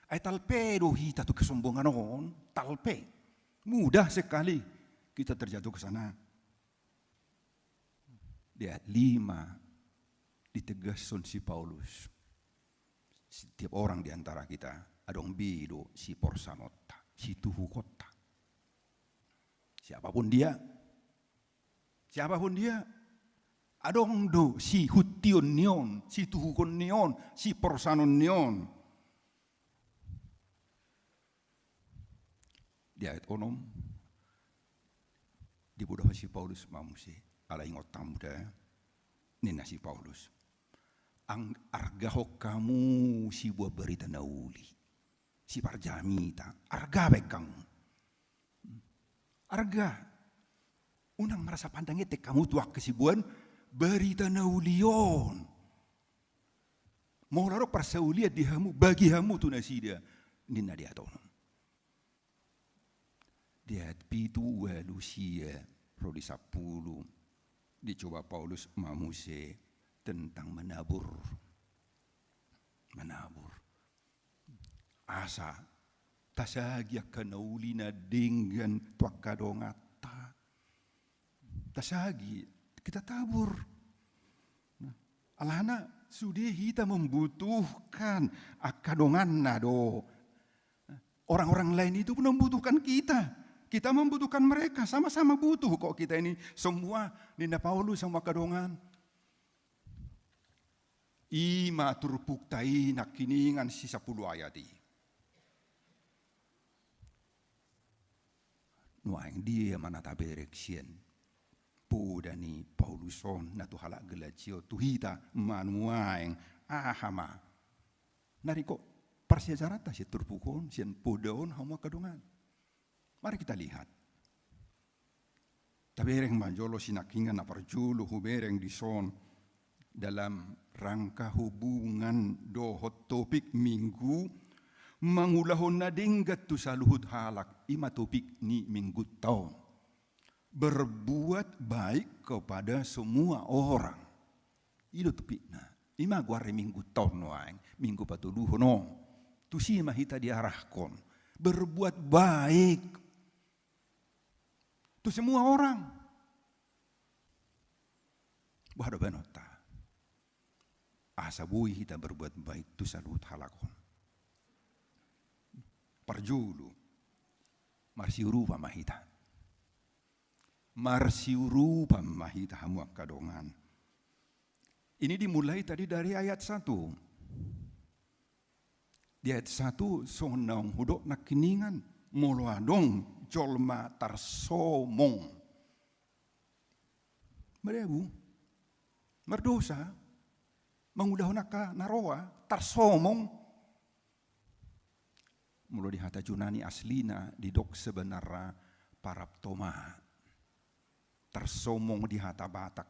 Ai talpe do hita tu kesombongan on, talpe. Mudah sekali kita terjatuh ke sana. Di ayat lima, ditengashon si Paulus. Setiap orang di antara kita adong be do siporsanonta, situhukonta. Siapapun dia, siapapun dia, adong do sihuntion ni on, situhukon ni on, siporsanon ni on. Di ayat onom, dibodohon si Paulus ma muse, alai ingot hamu da, ninna si Paulus. Ang-, argahon hamu siboan barita na uli. Siparjamita, arga baen hamu. Arga. Unang merasa pandang enteng hamu tu angka siboan barita na uli on. Molo adong parsaulian di hamu, bagi hamu tu nasida, ninna di ayat onom. Di ayat pitu, ualu, sia, ro di sampulu, dicoba Paulus ma muse tentang menabur. Menabur. Asa tasagi angka na uli na denggan tu angka donganta. Tasagi, kita tabur. Nah, alana sude hita membutuhkan angka donganna do. Orang-orang lain itu pun membutuhkan kita. Kita membutuhkan mereka, sama-sama butuh kok kita ini semua, ninna Paulus hamu angka dongan. I ma turpukta i nangkiningan sisampulu ayat i. Nuaeng dia ma na tabereng sian poda ni Paulus on na tu halak Galatia on tu hita ma nuaeng, aha ma? Na ringkot Parsiajaranta sian turpuk on, sian poda on, hamu angka dongan. Mari kita lihat. Tabereng ma jolo sinangkingan na parjolo hubereng dison dalam rangka hubungan dohot topik Minggu, mangulahon na denggan tu saluhut halak, i ma topik ni Minggunta on. Berbuat baik kepada semua orang. I do topikna. I ma goar ni Minggunta on nuaeng, Minggu patoluhon on. Tusi ma hita diarahkon. Berbuat baik. Tu semua orang. Boha do baenonta? Asa boi hita berbuat baik tu saluhut halak on. Parjolo, marsiurupan ma hita. Marsiurupan ma hita, hamu angka dongan. Ini dimulai tadi dari ayat satu. Di ayat satu, songon naung hudok nangkiningan, molo adong jolma tarsomong. Madabu, mardosa, mangulahon angka na roa, tarsomong. Molo di hata Junani aslina didok sebenarna paraptoma. Tarsomong di hata Batak.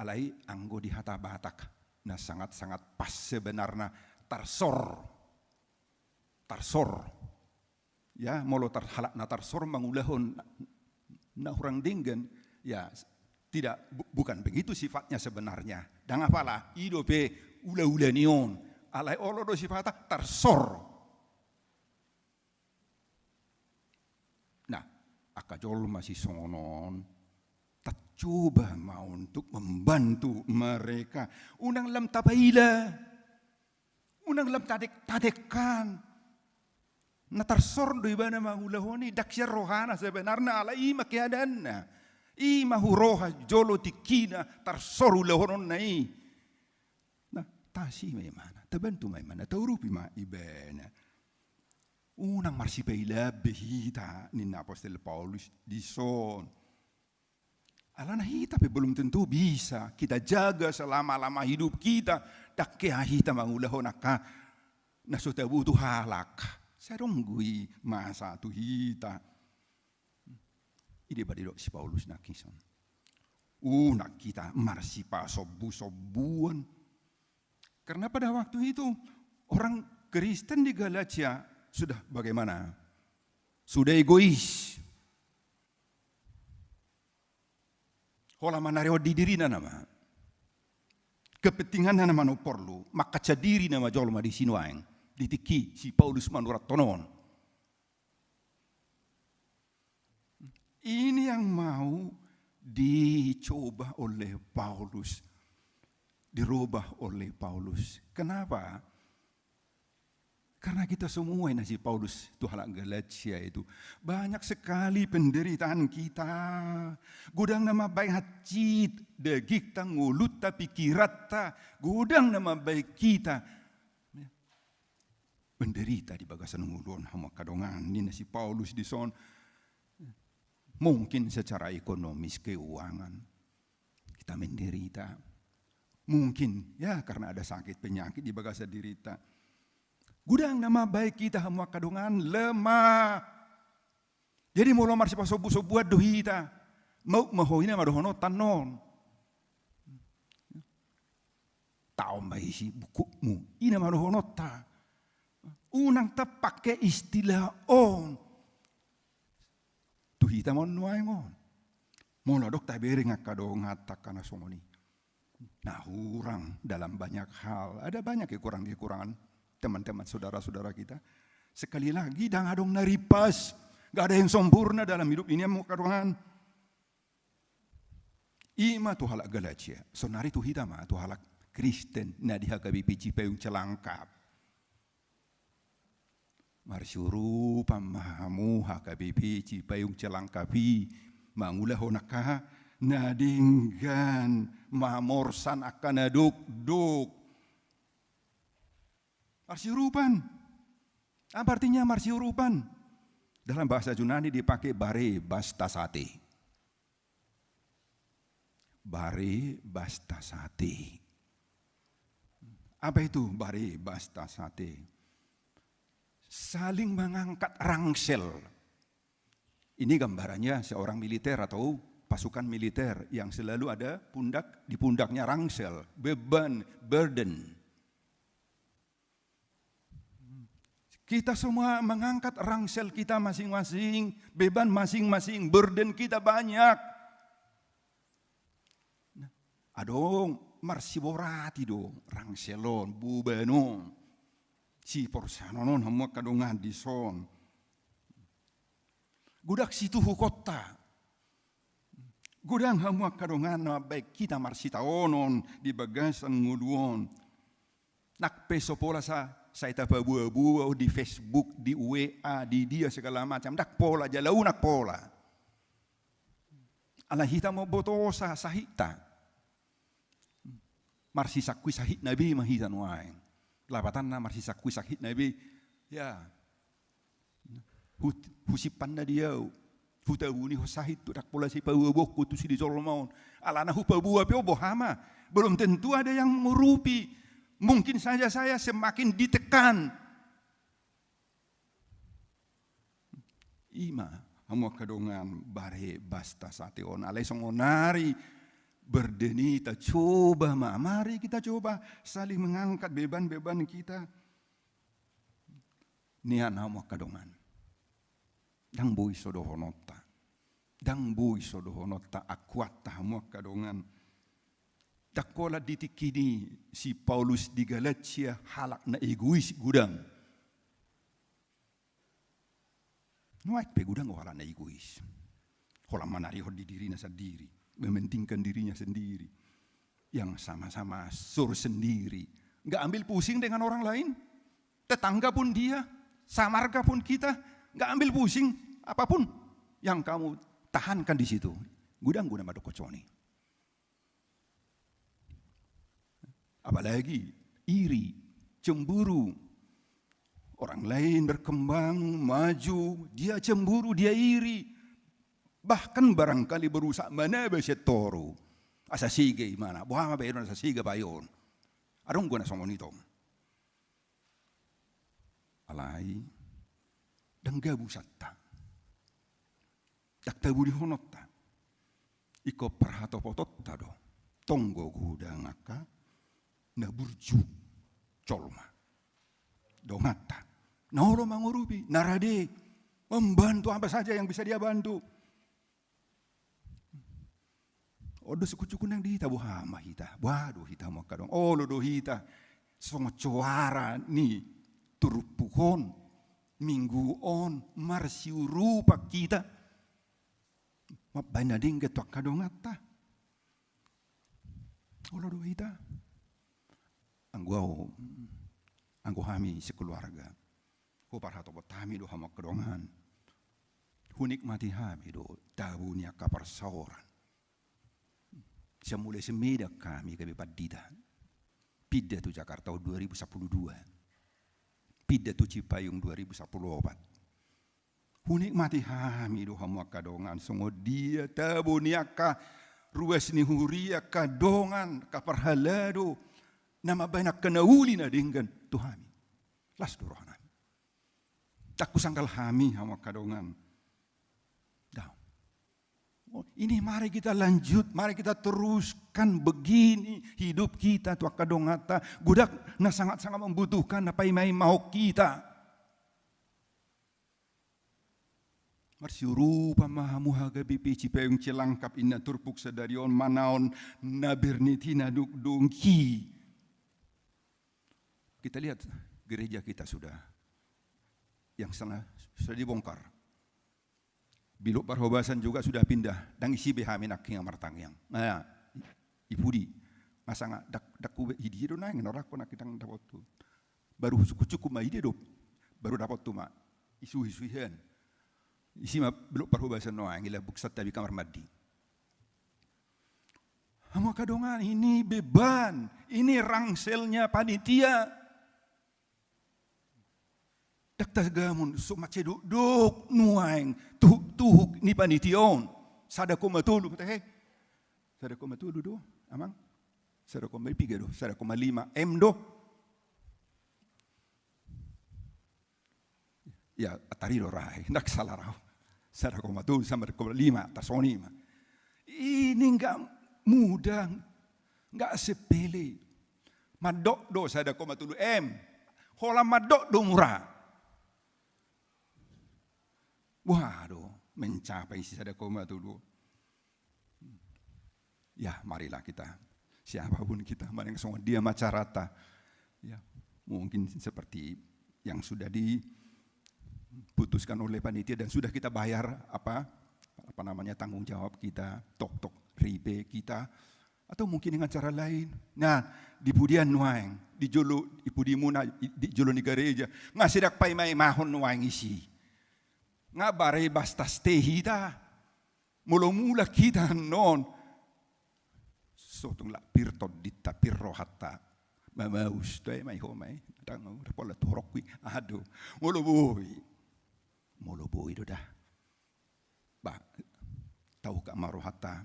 Alai anggo di hata Batak na sangat-sangat pas sebenarna tarsor. Tarsor. Ya, molo tar-, halak na tarsor mangulahon na, na hurang denggan, ya, tidak, bu-, bukan begitu sifatnya sebenarnya. Ndang apala, i dope ula-ula ni on. Alai olo do sifatna tarsor. Nah, angka jolma sisongon on, tacoba ma untuk membantu mereka. Unang lam tapaila. Unang lam tadek-, tadekkan. Na tarsor do ibana mangulahon i, ndang sian rohana sebenarna, alai i ma keadaanna. I ma huroha jolo tingkina tarsor ulahononna i. Nah, tasi ma ibana, tabantu ma ibana, taurupi ma ibana. Unang marsipaila be hita, ninna apostel Paulus dison. Alana hita pe belum tentu bisa kita jaga selama-lama hidup kita, ndang hea hita mangulahon angka na so tabo tu halak. Sai adong do i masa tu hita. I do pe didok si Paulus nangkin son. Unang hita marsipasombu-sombuan. Karena pada waktu itu orang Kristen di Galatia sudah bagaimana? Sudah egois. Holan manarehon di dirina nama. Kepentinganna nama na porlu, mangkansai diri nama jolma disi nuaeng. Di tingki si Paulus manurathon on. Ini yang mau dicoba oleh Paulus, dirubah oleh Paulus. Kenapa? Karena kita semua, ninna si Paulus tu halak Galatia itu, banyak sekali penderitaan kita. Godang na mambahen hansit dagingta, ngolunta, pikiranta, godang na mambahen hita. Menderita di bagasan ngolu on, hamu angka dongan, ninna si Paulus dison. Mungkin secara ekonomis, keuangan, kita menderita. Mungkin, ya, karena ada sakit penyakit di bagasan dirita. Godang na mambahen hita, hamu angka dongan, lemah. Jadi molo marsipasombu-sombuan do hita, mau ma ho, i nama dohononta annon. Taon ma isi bukukmu, i nama dohononta. Unang tapake istilah on tu hita ma on nuaeng on. Molo adong tabereng angka donganta angka na songon i, na hurang dalam banyak hal. Ada banyak kekurangan-kekurangan teman-teman, saudara-saudara kita. Sekali lagi, ndang adong na ripas. Nggak ada yang sempurna dalam hidup ini, hamu angka dongan. I ma tu halak Galatia. Saonari tu hita ma, tu halak Kristen na di H K B P Cipayung Celangkap. Marsiurupan ma hamu H K B P Cipayung Celangkap i, mangulahon angka na denggan, mamorsan angka na dokdok. Marsiurupan. Apa artinya marsiurupan? Dalam bahasa Junani dipake bare bastasate. Bare bastasate. Apa itu bare bastasate? Saling mengangkat rangsel. Ini gambarannya seorang militer atau pasukan militer yang selalu ada pundak, di pundaknya rangsel, beban, burden. Kita semua mengangkat rangsel kita masing-masing, beban masing-masing, burden kita banyak. Nah, adong marsiborati do rangsel on, beban on. Siporsanon on hamu angka dongan dison. Godang situhukonta. Godang hamu angka dongan na mambahen hita marsitaonon di bagasan ngolu on. Nang pe so pola sa, sai tapaboa-boa di Facebook, di W A, di dia segala macam. Ndang pola, jala unang pola. Alai hita mambotosa sahitta. Marsisangkui sahitna be ma hita nuaeng. Lapatanna marsisangkui sahitna be. Ya. Hu-, husimpanna di au. Hutabunihon sahit tu, ndang pola sai paboa-boaonku tu sude jolma on. Alana hupaboa pe on boha ma. Belum tentu ada yang mengurupi. Mungkin saja saya semakin ditekan. Ima, hamu angka dongan, bare basta sate on. Alai songon nari burden i, ta coba ma. Mari kita coba saling mengangkat beban-beban kita. Nian hamu angka dongan. Ndang boi so dohononta. Ndang boi so dohononta, akuatta hamu angka dongan. Ndang holan di tingki i si Paulus di Galatia halak na egois godang. Nuaeng pe godang do halak na egois. Holan manarihon di dirina sandiri, mementingkan dirinya sendiri. Yang sama-sama sur sendiri. Nggak ambil pusing dengan orang lain. Tetangga pun dia, samarga pun kita, nggak ambil pusing apapun yang kamu tahankan di situ. Godang do na mandok songon i. Apalagi iri, cemburu. Orang lain berkembang, maju, dia cemburu, dia iri. Bahkan barangkali berusaha manaba sian toru. Asa sega imana, boha ma bahenon asa sega bahenon. Adong do na songon i tong. Alai, ndang gabusanta. Ndang tabunihononta. Ingkon parhatopotonta do. Tong do godang angka na burju jolma. Donganta. Na olo mangurupi, na rade. Membantu apa saja yang bisa dia bantu. On do sungkun-sungkun nang di hita, boha ma hita, boha do hita hamu angka dongan. Olo do hita songon soara ni turpuk on, minggu on, marsiurupan hita. Mambahen na denggan tu angka donganta. Olo do hita. Anggo au, anggo hami sekeluarga, huparhatopot hami do hamu angka dongan. Hunikmati hami do tabo ni angka parsaoran. Sian mulai Simedan hami gabe pandita. Pindah tu Jakarta tahun dua ribu sepuluh dua. Pindah tu Cipayung dua ribu sepuluh opat. Hunikmati hami do hamu angka dongan, songon dia tabo ni angka ruas ni huria, angka dongan, angka parhalado, na mambahen angka na uli na denggan tu hami. Las do rohanami. Ndang husangkal hami hamu angka dongan. Daong. Oh, ini mari kita lanjut, mari kita teruskan begini hidup kita tu angka donganta. Godang na sangat-sangat membutuhkan, na paimaimahon hita. Marsiurupan ma hamu H K B P Cipayung Cilangkap, inna turpuk sadari on manaon na bernit i na dungdung i. Kita lihat gereja kita sudah, yang sana sudah dibongkar. Biluk Parhobasan juga sudah pindah, ndang isi be hami nangkin martangiang. Nah, i pudi. Masa nga dak dak kube idi do naeng norak ko nangkin ndang dapot tu. Baru cukup-cukup ma ide do. Baru dapot tu ma. Isu-isu ihan. Isi ma Biluk Parhobasan nuaeng, ila buksan tabi kamar mandi. Hamu angka dongan, ini beban, ini rangselnya panitia. Ndang tagamon, so mansai dokdok nuaeng tuhuk-tuhuk ni panitia on. Sada koma tolu, tahe? Sada koma tolu do, amang? Sada koma piga do, sada koma lima M do. Ya, tari do ra, ndak salah rau. Sada koma tolu sampe koma lima, tasoni ma. Ini nggak mudah, nggak sepele. Mandok do sada koma tolu M. Holan mandok do mura. Waduh, mencapai si sada koma tolu. Ya, marilah kita, siapapun kita, mari songon dia ma carata. Ya, mungkin seperti yang sudah diputuskan oleh panitia dan sudah kita bayar apa, apa namanya, tanggung jawab kita, toktok, ripe kita, atau mungkin dengan cara lain. Nah, di pudian nuaeng, di jolo, di pudimuna, di jolo ni gareja, nga sedang paima-imahon nuaeng isi. Nga bare bastas te hita. Molo mulak hita annon, sotung lak pir tondinta, pir rohanta. Mamaus do i ma i ho ma i. Ndang pola tu horongku i. Aduh. Molo boi. Molo boi do da. Bah, tauka ma rohanta.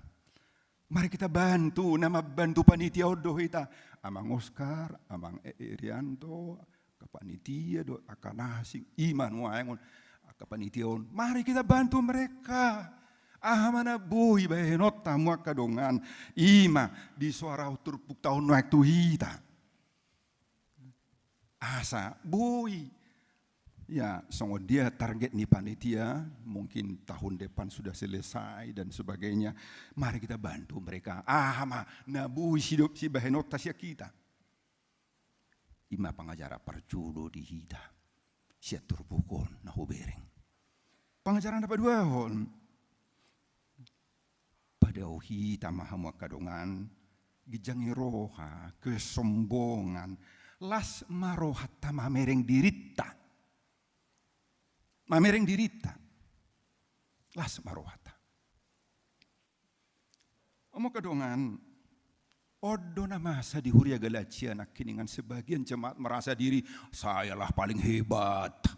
Mari kita bantu, na mambantu panitia on do hita. Amang Oskar, Amang E-, Erianto, angka panitia do, angka na asing, ima nuaeng on, angka panitia on. Mari kita bantu mereka. Aha ma na boi bahenonta hamu angka dongan. Ima, di soara turpukta on nuaeng tu hita. Asa boi. Ya, songon dia target ni panitia, mungkin tahun depan sudah selesai dan sebagainya. Mari kita bantu mereka. Aha ma na boi si do-, sibahenonta sian hita. Ima pangajaran parjolo di hita sian turpuk on na hubereng. Pangajaran na paduahon, padao hita ma hamu angka dongan, ginjang ni roha, kesombongan, las ma rohanta mamereng dirinta. Mamereng dirinta. Las ma rohanta. Hamu angka dongan, on do na masa di huria Galatia nangkiningan sebagian jemaat merasa diri, "Sayalah paling hebat."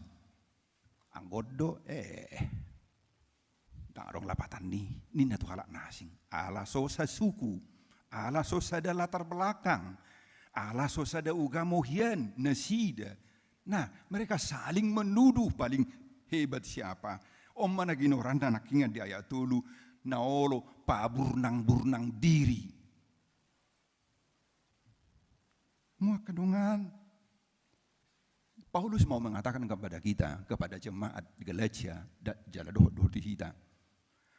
Anggo on do, eh, ndang adong lapatan ni, ninna tu halak na asing. Ala so sasuku, ala so sada latar belakang, ala so sada ugamo hian nasida. Nah, mereka saling menuduh paling hebat siapa. On ma na ginoaranna nangkiningan di ayat tolu, na olo paburnang-burnang diri. Hamu angka dongan, Paulus mau mengatakan kepada kita, kepada jemaat di Galatia, da-, jala dohot, dohot di hita.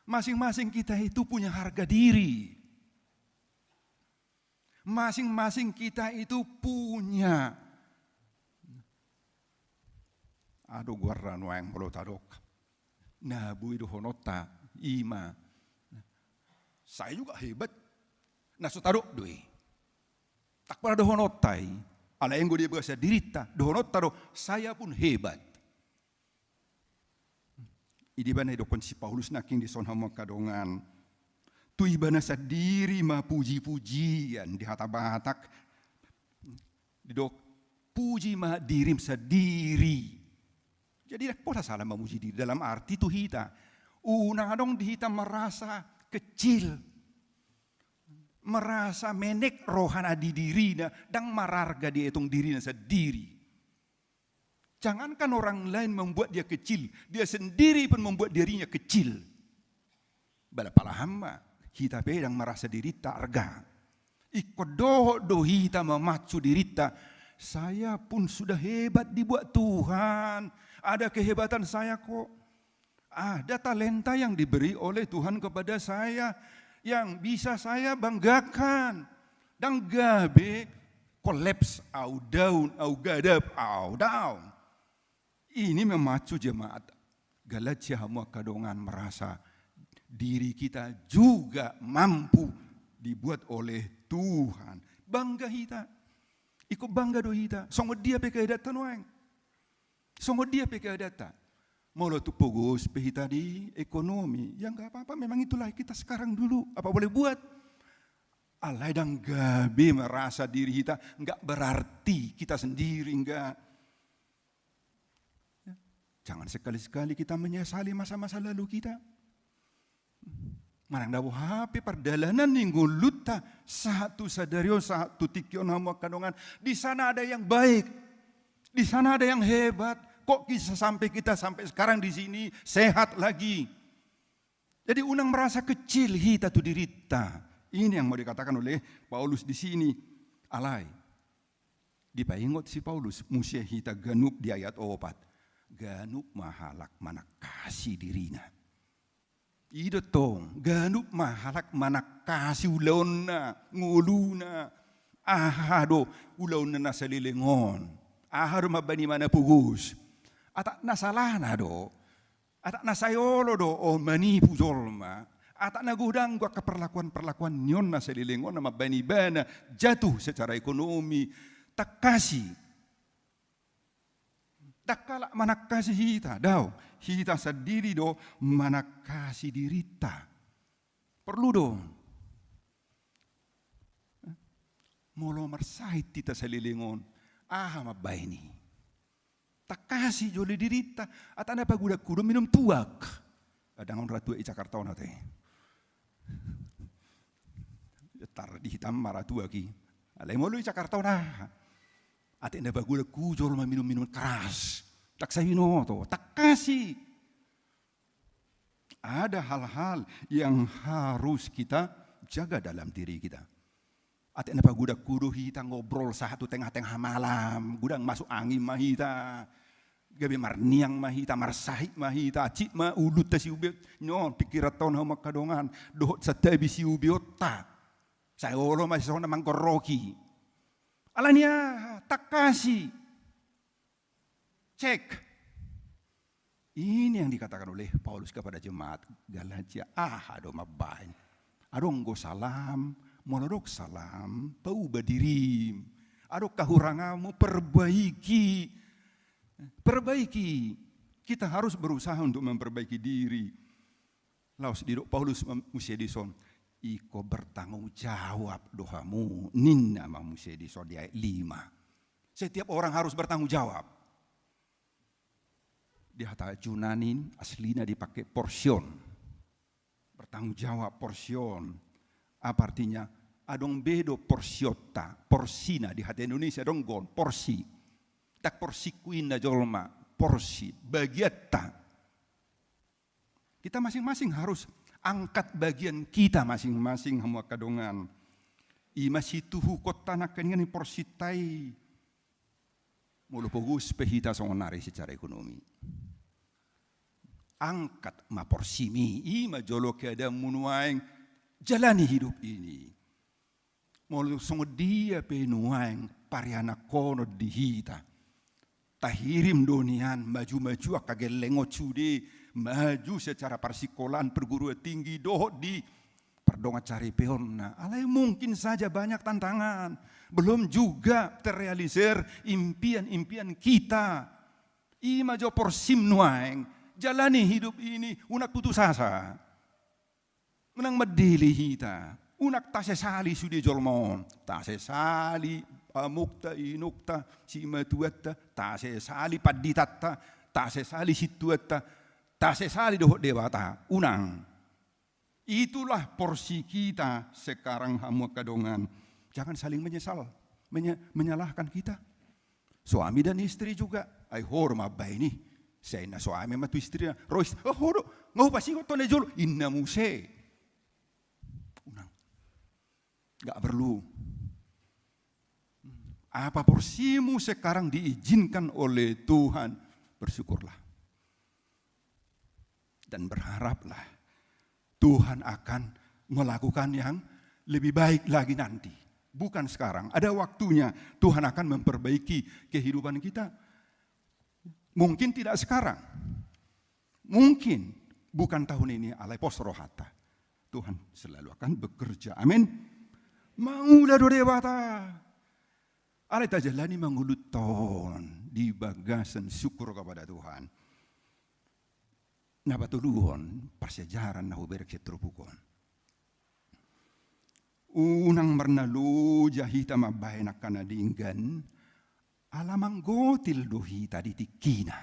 Masing-masing kita itu punya harga diri. Masing-masing kita itu punya. Adong goarna nuaeng molo tadok. Na boi dohononta, ima. Saya juga hebat. Na so tadok do i. Ndang pala dohononta i. Alai anggo di bagasan dirinta, dohononta do, "Saya pun hebat." I do ibana didokkon si Paulus nangkin dison, hamu angka dongan. Tu ibana sandiri ma puji-pujian di hata Batak. Didok, puji ma dirim sandiri. Jadi, ndang pola salah mamuji diri dalam arti tu hita. Unang adong di hita merasa kecil. Merasa menek rohana di dirina, ndang mararga dia, etong dirina sandiri. Jangankan orang lain membuat dia kecil, dia sendiri pun membuat dirinya kecil. Bala palahan ma, hita pe ndang merasa dirinta arga. Ingkon dohot do hita mamacu dirinta, "Saya pun sudah hebat dibuat Tuhan. Ada kehebatan saya kok. Ada talenta yang diberi oleh Tuhan kepada saya, yang bisa saya banggakan." Ndang gabe kolaps au, down au, gadap au, down. Ini memacu jemaat Galatia, hamu angka dongan, merasa diri kita juga mampu dibuat oleh Tuhan. Bangga hita. Ingkon bangga do hita. Songon dia pe keadaanta nuaeng. Songon dia pe keadaanta. Molo tung pogos pe hita di ekonomi, ya nggak apa-apa, memang itulah kita sekarang dulu. Apa boleh buat? Alai ndang gabe merasa diri hita, nggak berarti kita sendiri, nggak. Ya. Jangan sekali-sekali kita menyesali masa-masa lalu kita. Manang dabo hape pardalanan ni ngolunta, sahat tu sadari on, sahat tu tingki on, hamu angka dongan. Di sana ada yang baik. Di sana ada yang hebat. Kok bisa sampai kita sampai sekarang di sini sehat lagi? Jadi unang merasa kecil hita tu dirinta. Ini yang mau dikatakan oleh Paulus di sini. Alai dipaingot si Paulus muse hita ganup di ayat opat. Ganup ma halak manangkasi dirina. I do tong, ganup ma halak manangkasi ulaonna, ngoluna. Aha do ulaonna na saleleng on? Aha do mambaen ibana pogos? Atak na salana do, atak na sai olo do on manipu jolma, atak na godang do angka perlakuan-perlakuan ni on na saleleng on na mambaen ibana jatuh secara ekonomi. Tangkasi. Ndang halak manangkasi hita, daong. Hita sandiri do manangkasi dirinta. Porlu do. Molo marsahit hita saleleng on, aha mambaen i? Tangkasi jolo dirinta, atak na pagodangku do minum tuak. Ndang on ra tuak i Jakarta on ate. Tar di hita ma ra tuak i. Alai molo i Jakarta on aha? Atik na pagodangku jolma minum minuman keras. Ndang sai binoto, tangkasi. Ada hal-hal yang harus kita jaga dalam diri kita. Atik na pagodangku do hita ngobrol sahat tu tengah-tengah malam, godang masuk angin ma hita. Gabe marniang ma hita, marsahit ma hita, cik ma ulunta siubeon, nyon pingkiranta on hamu angka dongan, dohot santabi siubeonta. Sai olo ma sisongon na manggorroki. Alani aha? Tangkasi. Cek. Ini yang dikatakan oleh Paulus kepada jemaat Galatia. Aha do mambaen? Adong do salam, molo adong salam, pauba dirim. Adong kahuranganmu, perbaiki. Perbaiki. Kita harus berusaha untuk memperbaiki diri. Laos didok Paulus muse dison, ingkon bertanggung jawab do hamu, ninna ma muse dison di ayat lima. Setiap orang harus bertanggung jawab. Di hata Junani aslina dipake porsion. Bertanggung jawab, porsion. Apa artinya? Adong be do porsionta, porsina, di hata Indonesia adong do on, porsi. Ndang porsingku ninna jolma, porsi, bagianta. Kita masing-masing harus angkat bagian kita masing-masing hamu angka dongan. I ma situhukonta nangkaningan ni porsinta i. Molo pogos pe hita songon nari secara ekonomi. Angkat ma porsimi, i ma jolo keadaanmu nuaeng, jalani hidup ini. Molo songon dia pe nuaeng parianakhonon di hita. Tahirim do nian maju-maju angka gelleng on sude, maju secara parsikolaan perguruan tinggi dohot di pardongan saripeonna. Alai mungkin saja banyak tantangan. Belum juga terrealisir impian-impian kita. I ma jo porsim nuaeng, jalani hidup ini, unang putus asa. Unang mandele hita, unang tasesali sude jolma on. Tasesali amukta, inukta, simatuanta, tasesali panditanta, tasesali sintuanta, tasesali dohot Debata. Unang. Itulah porsi kita sekarang hamu angka dongan. Jangan saling menyesal, menye-, menyalahkan kita. Suami dan istri juga. Ai ho do mambaen i. Sai na suami ma tu istrina. Ro istri, oh, ho do. Nga hupasingot ho na jolo. Inna muse. Unang. Nggak perlu. Apa porsimu sekarang diizinkan oleh Tuhan, bersyukurlah. Dan berharaplah Tuhan akan melakukan yang lebih baik lagi nanti. Bukan sekarang. Ada waktunya Tuhan akan memperbaiki kehidupan kita. Mungkin tidak sekarang. Mungkin bukan tahun ini, alai pos rohanta. Tuhan selalu akan bekerja. Amin. Mangula do Debata. Alai tajalani ma ngolunta on di bagasan syukur kepada Tuhan. Na patoluhon parsiajaran na huberek sian turpuk on. Unang marnaloja hita mambaen angka na denggan, ala manggotil do hita di tingkina.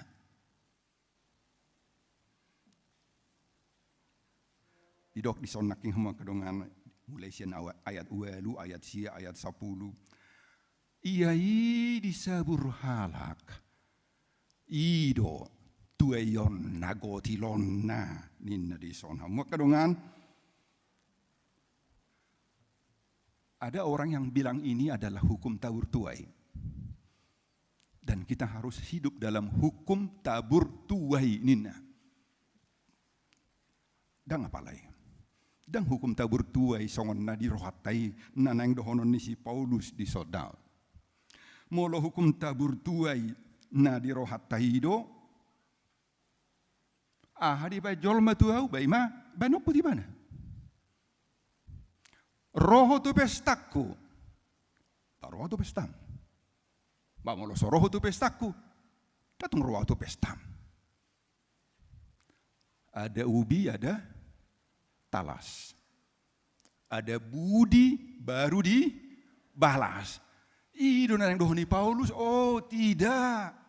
Didok dison nangkin hamu angka dongan, mulai sian awa-, ayat ualu, ayat sia, ayat sapulu. Ia i disabur halak. I do tuaionna, gotilonna, ninna dison. Hamu angka dongan, ada orang yang bilang ini adalah hukum tabur tuai. Dan kita harus hidup dalam hukum tabur tuai, ninna. Ndang apala i. Ndang hukum tabur tuai songon na di rohanta i, na naeng dohonon ni si Paulus dison. Molo hukum tabur tuai na di rohanta i do, aha dibaen jolma tu ahu, ba i ma baenonku tu ibana. Ro ho tu pestangku, ba ro ahu tu pestam. Ba molo so ro ho tu pestangku, ndang tung ro ahu tu pestam. Ada ubi, ada talas. Ada budi, baru dibalas. I do na naeng dohon ni Paulus? Oh, tidak.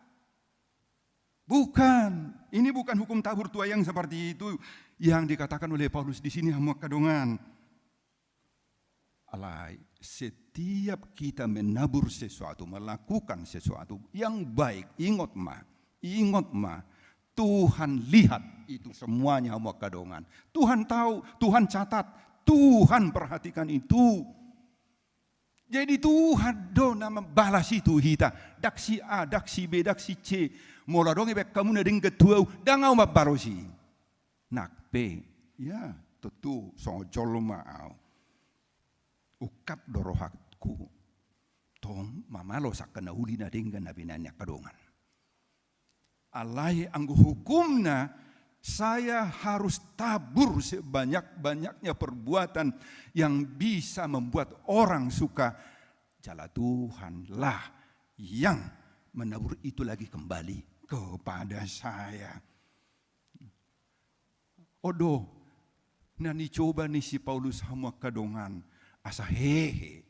Bukan. Ini bukan hukum tabur tuai yang seperti itu yang dikatakan oleh Paulus di sini, hamu angka dongan. Alai, setiap kita menabur sesuatu, melakukan sesuatu yang baik, ingot ma, ingot ma, Tuhan lihat itu semuanya, hamu angka dongan. Tuhan tahu, Tuhan catat, Tuhan perhatikan itu. Jadi Tuhan do na mambalas i tu hita. Ndang si A, ndang si B, ndang si C. Molo adong ibaen hamu na denggan tu ahu, ndang ahu mambalos i. Nang pe, ya, tontu songon jolma ahu. Ungkap do rohangku. Tong mamalo sangkana uli na denggan na binaen ni angka dongan. Alai anggo hukumna, saya harus tabur sebanyak-banyaknya perbuatan yang bisa membuat orang suka. Jala Tuhanlah yang menabur itu lagi kembali kepada saya. On do na nicoba ni si Paulus, hamu angka dongan, asa hehe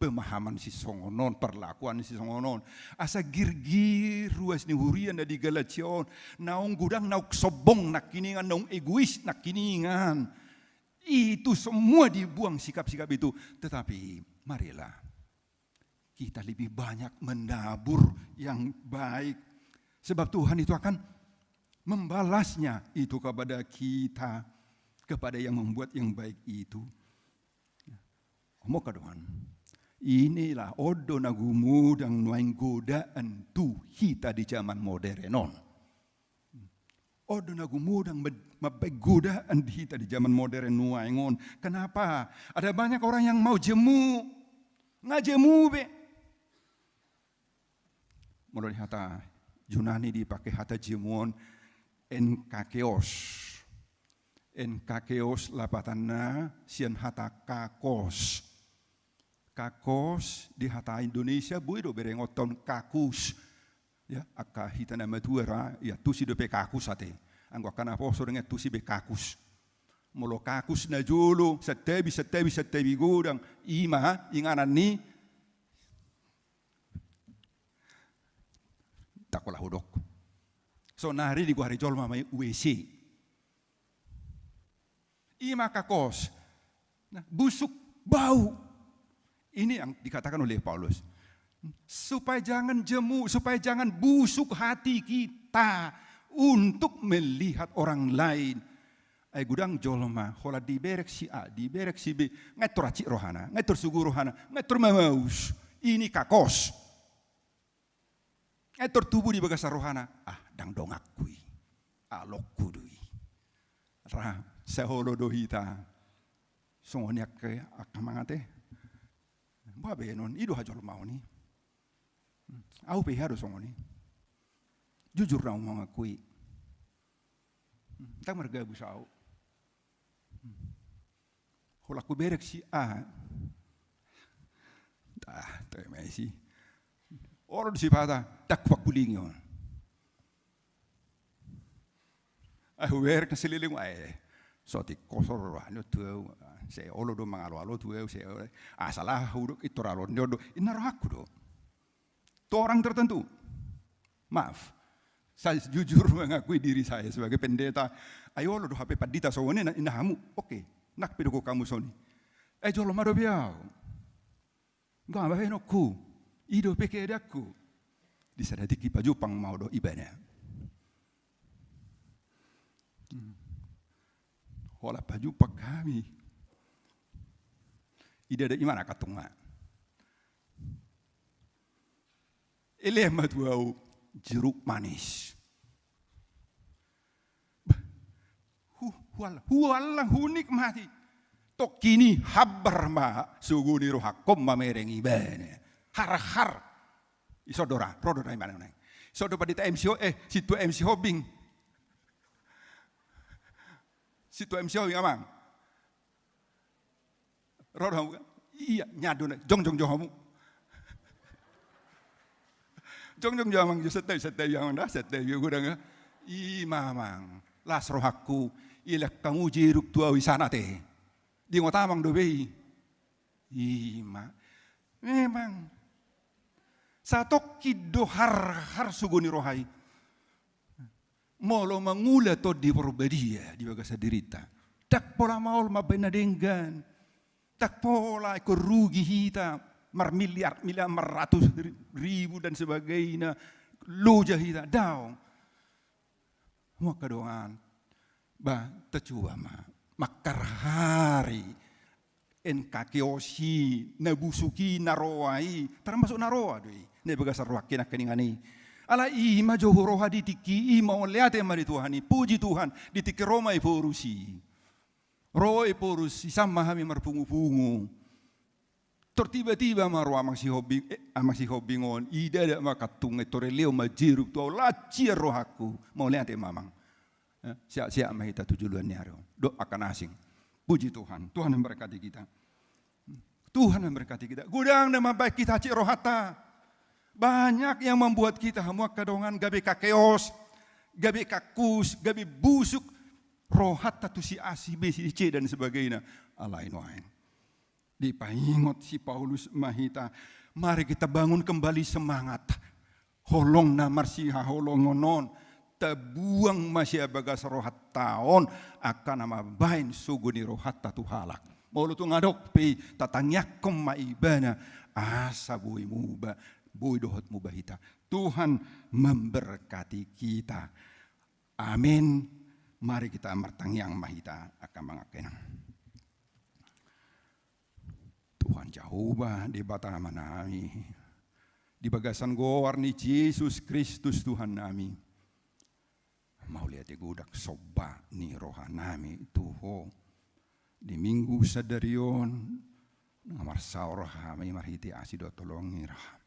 pemahaman sisongon on, perlakuan sisongon on, asa girgir ruas ni huria na di Galatia on, naung godang, naung sombong nangkiningan, naung egois nangkiningan. Itu semua dibuang sikap-sikap itu. Tetapi marilah kita lebih banyak menabur yang baik. Sebab Tuhan itu akan membalasnya itu kepada kita, kepada yang membuat yang baik itu. Hamu angka dongan, inilah on do na gumodang nuaeng godaan tu hita di zaman modern on. On do na gumodang mad-, mambaen godaan di hita di zaman modern nuaeng on. Kenapa? Ada banyak orang yang mau jemu. Nga jemu be. Molo di hata Junani dipakai hata jemu on, enkakeos. Enkakeos lapatanna sian hata kakos. Kakos di hata Indonesia boi do berengonta on kakus. Ya, angka hita na matua ra, ya, tusi dope kakus ate. Anggo angka naposo dang iantusi be kakus. Molo kakus na jolo, santabi, santabi, santabi godang, i ma inganan ni, ndang pola hudok. Saonari digoari jolma ma i W C. I ma kakos. Nah, busuk, bau. Ini yang dikatakan oleh Paulus. Supaya jangan jemu, supaya jangan busuk hati kita untuk melihat orang lain. Ai godang jolma, holan diberek si A, diberek si B, nga tor hansit rohana, nga tor sugu rohana, nga tor mamaus. Ini kakos. Nga tor tubu di bagasan rohana, ah, ndang donganku i. Alongku do i. Ra, sai olo do hita. Songon i angka, angka amang ate. Boha baenon, i do hajolmaon i. Ahu pe hea do songon i. Jujur do ahu mangaku i. Ndang margabus ahu. Holan huberek si A. Tah, toe ma i si. Olo do sipata, ndang hupangkulingi on. Ai huberek na saleleng, ai so tingkos ro rohana tu ahu. Sai olo do mangaloalo tu ahu, sai olo. Asal ahu do, pintor alo ni on do, ninna rohangku do. Tu orang tertentu. Maaf. Saya jujur mengakui diri saya sebagai pendeta. Ai olo do hape pandita songon i, ninna hamu. Oke. Nang pe dohonon hamu songon i. Ai jolma dope ahu. Nga baenonku. I dope keadaanku. Di sada tingki pajumpang ma ahu dohot ibana. Holan pajumpang hami. Ida da imana katunga. Elehon ma tu ahu jeruk manis. Bah, hu-, huallang, huallang, hunikmati. Tongkin i hambar ma sogo ni rohangkon mamereng ibana. Har, har. Ison do ra, ro do ra imana nang. Ison do pandita M C Ho-, eh, sintua M C Hombing. Sintua M C Hombing, amang. Ro do hamu. Ia, nyado na. Jongjong jo hamu. Jongjong jo amang, jo santabi, santabi amang da, santabi godang. I ma amang. Las rohangku, ilehon hamu jeruk tu ahu i sana te. Diingot amang dope i. I ma. Memang. Satongkin do har, har sogo ni roha i. Molo mangula Tondi Porbadia di bagasan dirinta, ndang pola maol mambahen na denggan. Ndang pola ingkon rugi hita, marmiliar, miliar, marratus ri-, ribu dan sebagainya, loja hita, daong. Hamu angka dongan, bah, tacoba ma mangharhari N K K O C, na busuk i, na roa i, termasuk na roa do i, na di bagasan rohangki nangkiningan i. Alai i ma jou roha di tingki i, mauliate ma di Tuhan i, puji Tuhan, di tingki ro ma ephorus i. Ro ephorus i, sian ma hami marpungupungu. Tor tiba-tiba ma ro amang Sihombing, eh, amang Sihombing on, ida da ma kantung, eh, tor elehon ma jeruk tu ahu, las rohangku, mauliate ma amang. Eh, sehat-sehat ma hita tu joloan ni ari on. Dohot angka na asing. Puji Tuhan. Tuhan memberkati kita. Tuhan memberkati kita. Godang na mambahen hita hansit rohanta. Banyak yang membuat kita, hamu angka dongan, gabe kakeos, gabe kakus, gabe busuk rohanta tu si A, si B, si C dan sebagainya. Alai nuaeng. Dipaingot si Paulus ma hita, mari kita bangun kembali semangat. Holong na marsihaholongan on, tabuang ma sian bagas rohanta on, angka na mambahen sogo ni rohanta tu halak. Molo tung adong pe i, tatangiangkon ma ibana, asa boi muba, boi dohot muba hita. Tuhan memberkati kita. Amin. Mari kita martangiang ma hita, angka amang, angka inang. Tuhan Jahowa, Debata Amanami, di bagasan goar ni Jesus Kristus Tuhannami, mauliate godang somba ni rohanami tu Ho. Di Minggu sadari on, nunga marsaor hami marhite asi dohot holong ni roham.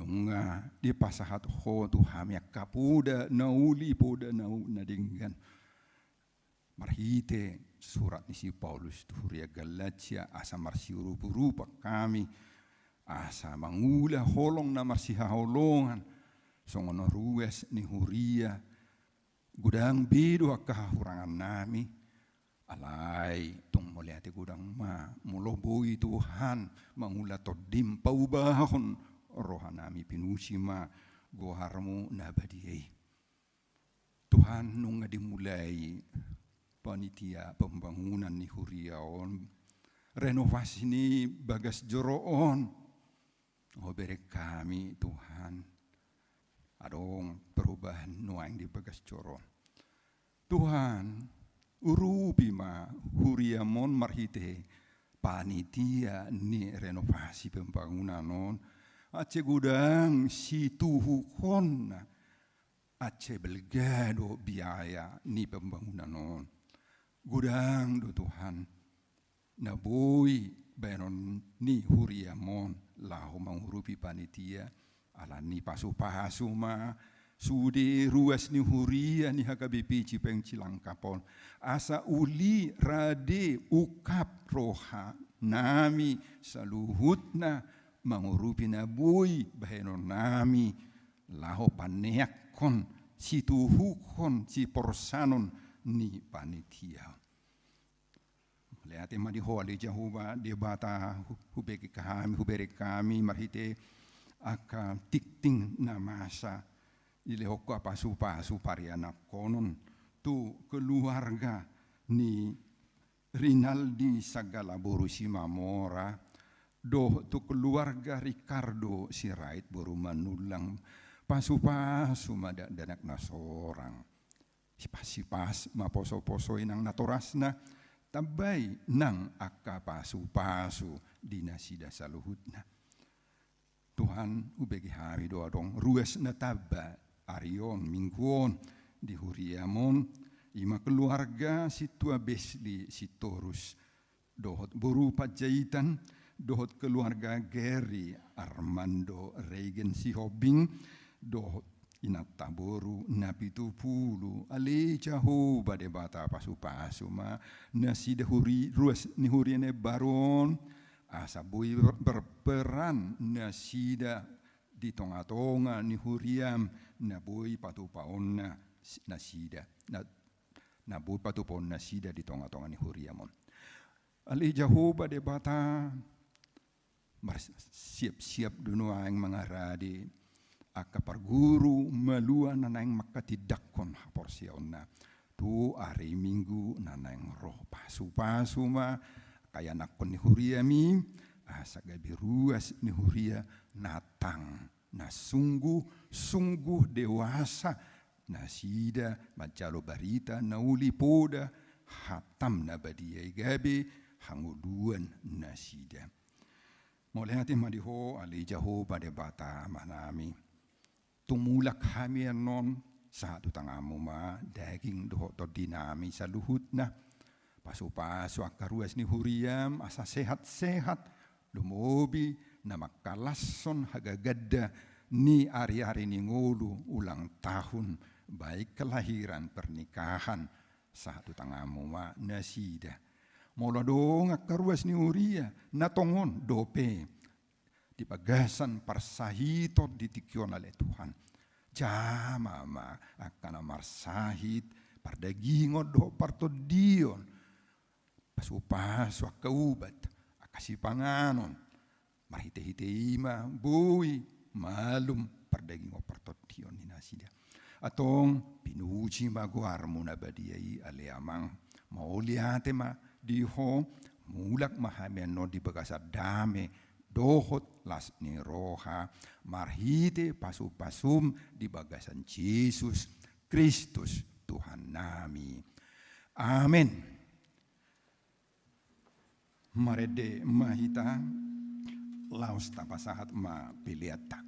Nunga dipasahat Ho tu hami angka poda na uli, poda na u-, na denggan. Marhite surat ni si Paulus tu huria Galatia, asa marsiurup-urupan hami, asa mangula holong na marsihaholongan, songon ruas ni huria, godang be do angka hahurangannami, alai tung mauliate godang ma, molo boi Tuhan mangula tondim paubahon rohanami, pinuji ma goarmu na badia i. Tuhan, nunga dimulai panitia pembangunan ni huria on, renovasi ni bagas joro on. Ho, bereng hami, Tuhan, adong perubahan nuaeng di bagas joro on. Tuhan, urupi ma huriam on marhite panitia ni renovasi pembangunan on, asa godang situhukkonna, asa balga do biaya ni pembangunan on. Godang do, Tuhan, na boi bahenon ni huriam on laho mangurupi panitia, ala ni pasu-pasu ma sude ruas ni huria ni H K B P Cipayung Cilangkap on, asa uli, rade, ungkap rohanami saluhutna mangurupi na boi bahenonnami laho paneakkon, situhukkon, siporsanon ni panitia. Mauliate ma di Ho ale Jahowa, Debata, hu-, hubege hami, hubereng hami marhite angka tingting na masa, dilehon Ho pasu-pasu parianakhonon tu keluarga ni Rinaldi Sagala boru Simamora, dohot tu keluarga Ricardo Sirait boru Manullang, pasu-pasu ma dakdanak na sorang. Sipas-sipas ma poso-poso i nang natorasna, tambai nang angka pasu-pasu di nasida saluhutna. Tuhan, hubege hami do adong ruas na tamba ari on, minggu on, di huriam on, i ma keluarga sintua Besli Sitorus, dohot boru Panjaitan, dohot keluarga Gary Armando Regen Sihombing, dohot inanta boru Napitupulu. Ale Jahowa Debata, pasu-pasu ma nasida huri-, ruas ni huria na imbaru on, asa boi ber-, berperan nasida di tonga-tonga ni huriam, na boi patupaonna si-, nasida, na, na boi patupaon nasida di tonga-tonga ni huriam on. Ale Jahowa Debata, marsiap-siap do nuaeng mangarade angka parguru malua na naeng manghatindanghon haporseaonna tu ari Minggu na naeng ro. Pasu-pasu ma angka ianakhon ni huriam i, asa gabe ruas ni huria na tang, na sungguh-sungguh dewasa nasida manjalo barita na uli, poda hatam na badia i gabe hangoluan nasida. Mauliate ma di Ho, ale Jahowa Debata Amanami. Tung mulak hami annon, sahat tu tanganMu ma daging dohot tondinami saluhutna. Pasu-pasu angka ruas ni huriam asa sehat-sehat, lumobi na mangkalashon hagaganda ni ari-ari ni ngolu, ulang tahun, baik kelahiran, pernikahan, sahat tu tanganMu ma nasida. Molo adong angka ruas ni huria na tongon dope di bagasan parsahiton di tingki on, ale Tuhan, jama ma angka na marsahit pardagingon dohot partondion. Pasu-pasu angka ubat, angka sipanganon, marhite-hite i ma boi malum pardagingon partondion ni nasida. Antong, pinuji ma goarMu na badia i, ale Amang. Mauliate ma di Ho, mulak ma hami annon di bagasan dame dohot las ni roha, marhite pasu-pasuM di bagasan Jesus Kristus Tuhannami. Amen. Marende ma hita, laos tapasahat ma peleanta.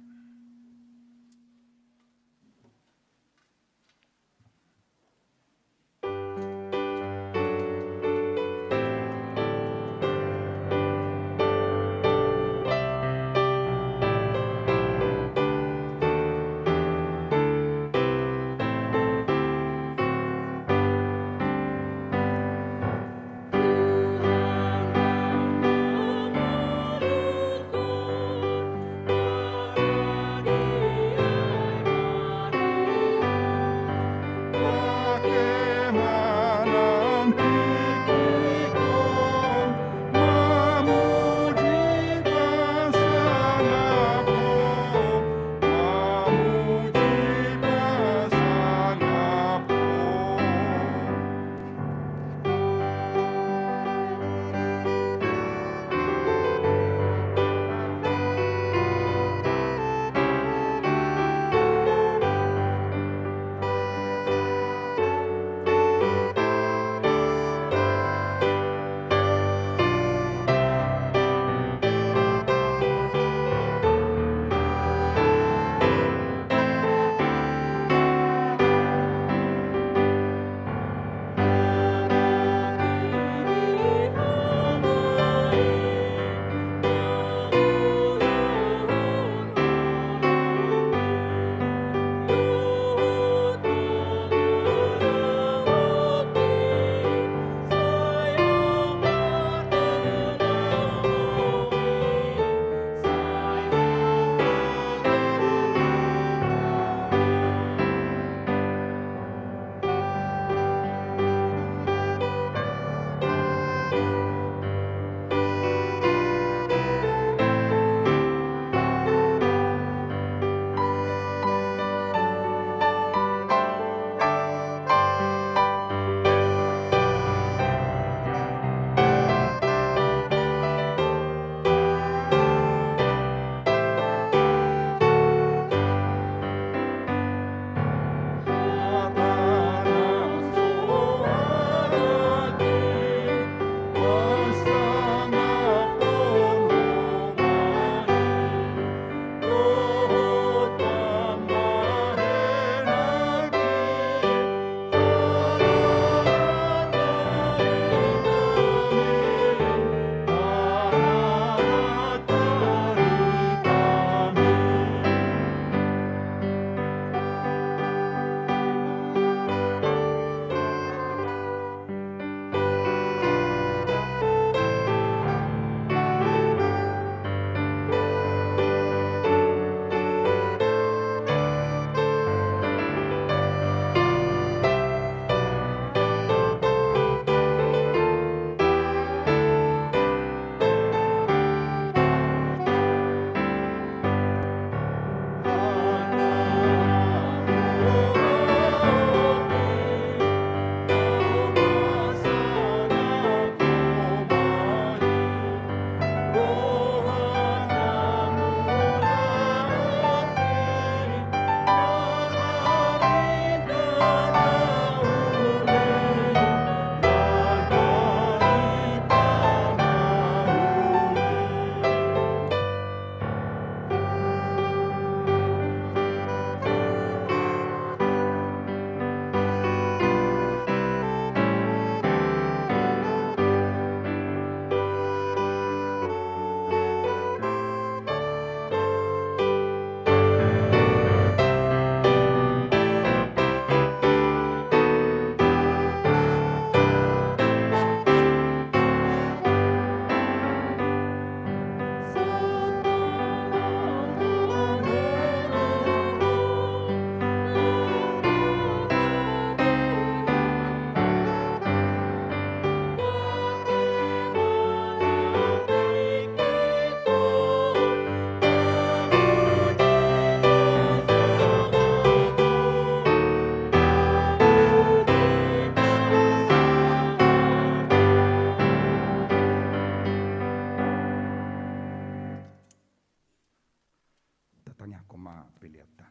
Tatangiangkon ma peleanta.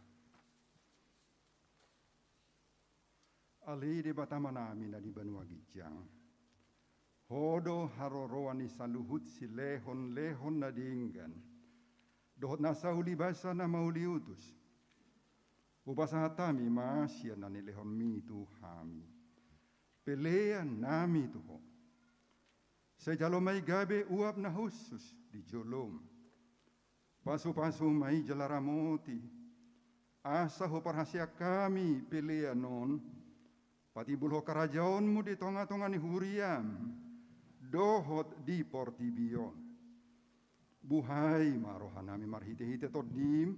Ale Debata Amanami na di banua ginjang, Ho do haroroan ni saluhut silehonlehon na denggan dohot nasa ulibasa na mauliutus. Hupasahat hami ma sian na nilehonmi tu hami pelean nami tu Ho. Sai jalo ma i gabe uap na hushus di jolom. Pasupasu ma i jala ramoti, asa huparhaseang hami pelean on patimbulhon harajaonmu di tongatonga ni huriam dohot di portibi on. Buhai ma rohanami marhitehite Tondim,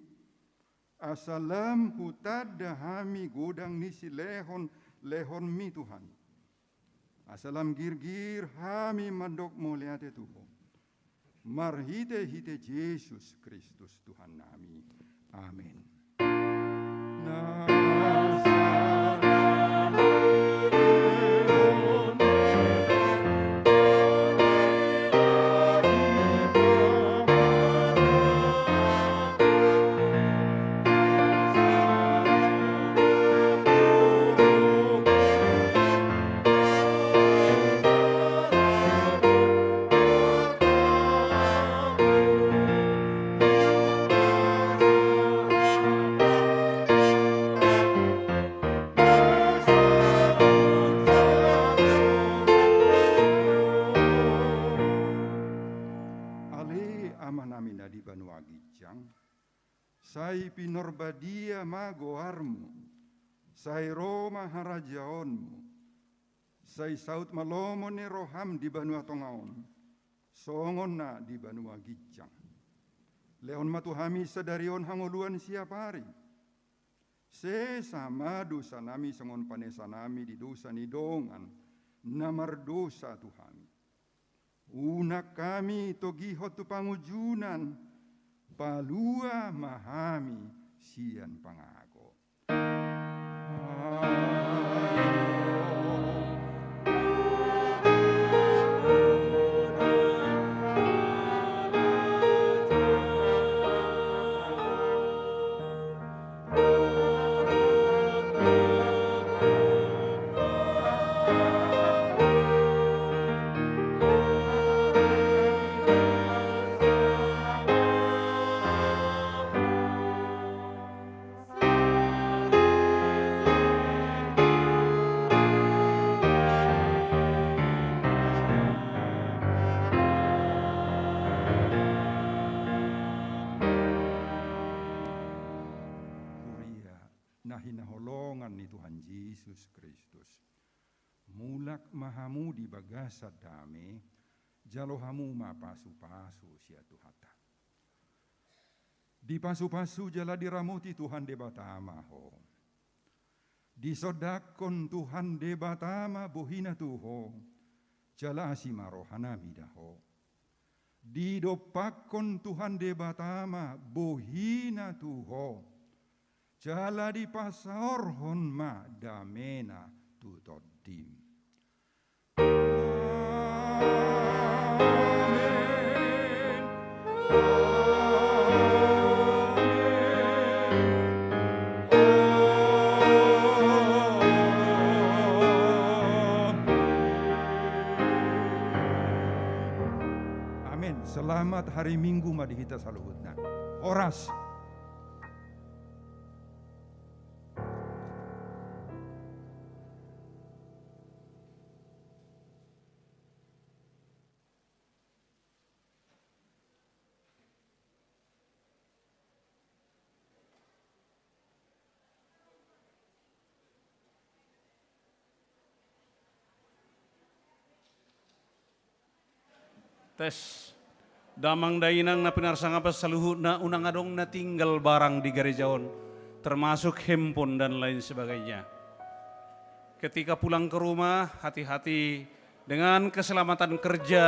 asa lam hutanda hami godang ni silehonlehonmi Tuhan. Asa lam girgir hami mandok mauliate tu Ho marhitehite Jesus Kristus Tuhannami. Amen. Ale Amanami na di banua ginjang, sai pinarbadia ma goarmu, sai ro ma harajaonmu, sai saut ma lomo ni roham di banua tonga on, songon na di banua ginjang. Lehon ma tu hami sadari on hangoluan siapari. Sesa ma dosanami songon panesanami di dosa ni dongan na mardosa tu hami. Unang hami togihon tu pangunjunan, palua ma hami sian pangago. ni Tuhan Jesus Kristus. Mulak ma hamu di bagasan dame, jalo hamu ma pasu-pasu sian Tuhanta. Dipasu-pasu jala diramoti Tuhan Debata ma ho. Disondangkon Tuhan Debata ma bohina tu ho, jala asi ma rohana mida ho. Didompakkon Tuhan Debata ma bohina tu ho, jala dipasaorhon ma damena tu tondim. Amen. Amen. Selamat hari Minggu ma di hita saluhutna. Horas. Tes. Damang dainang na pinarsangapan saluhutna, unang adong na tinggal barang di gareja on, termasuk handphone dan lain sebagainya. Ketika pulang ke rumah, hati-hati dengan keselamatan kerja.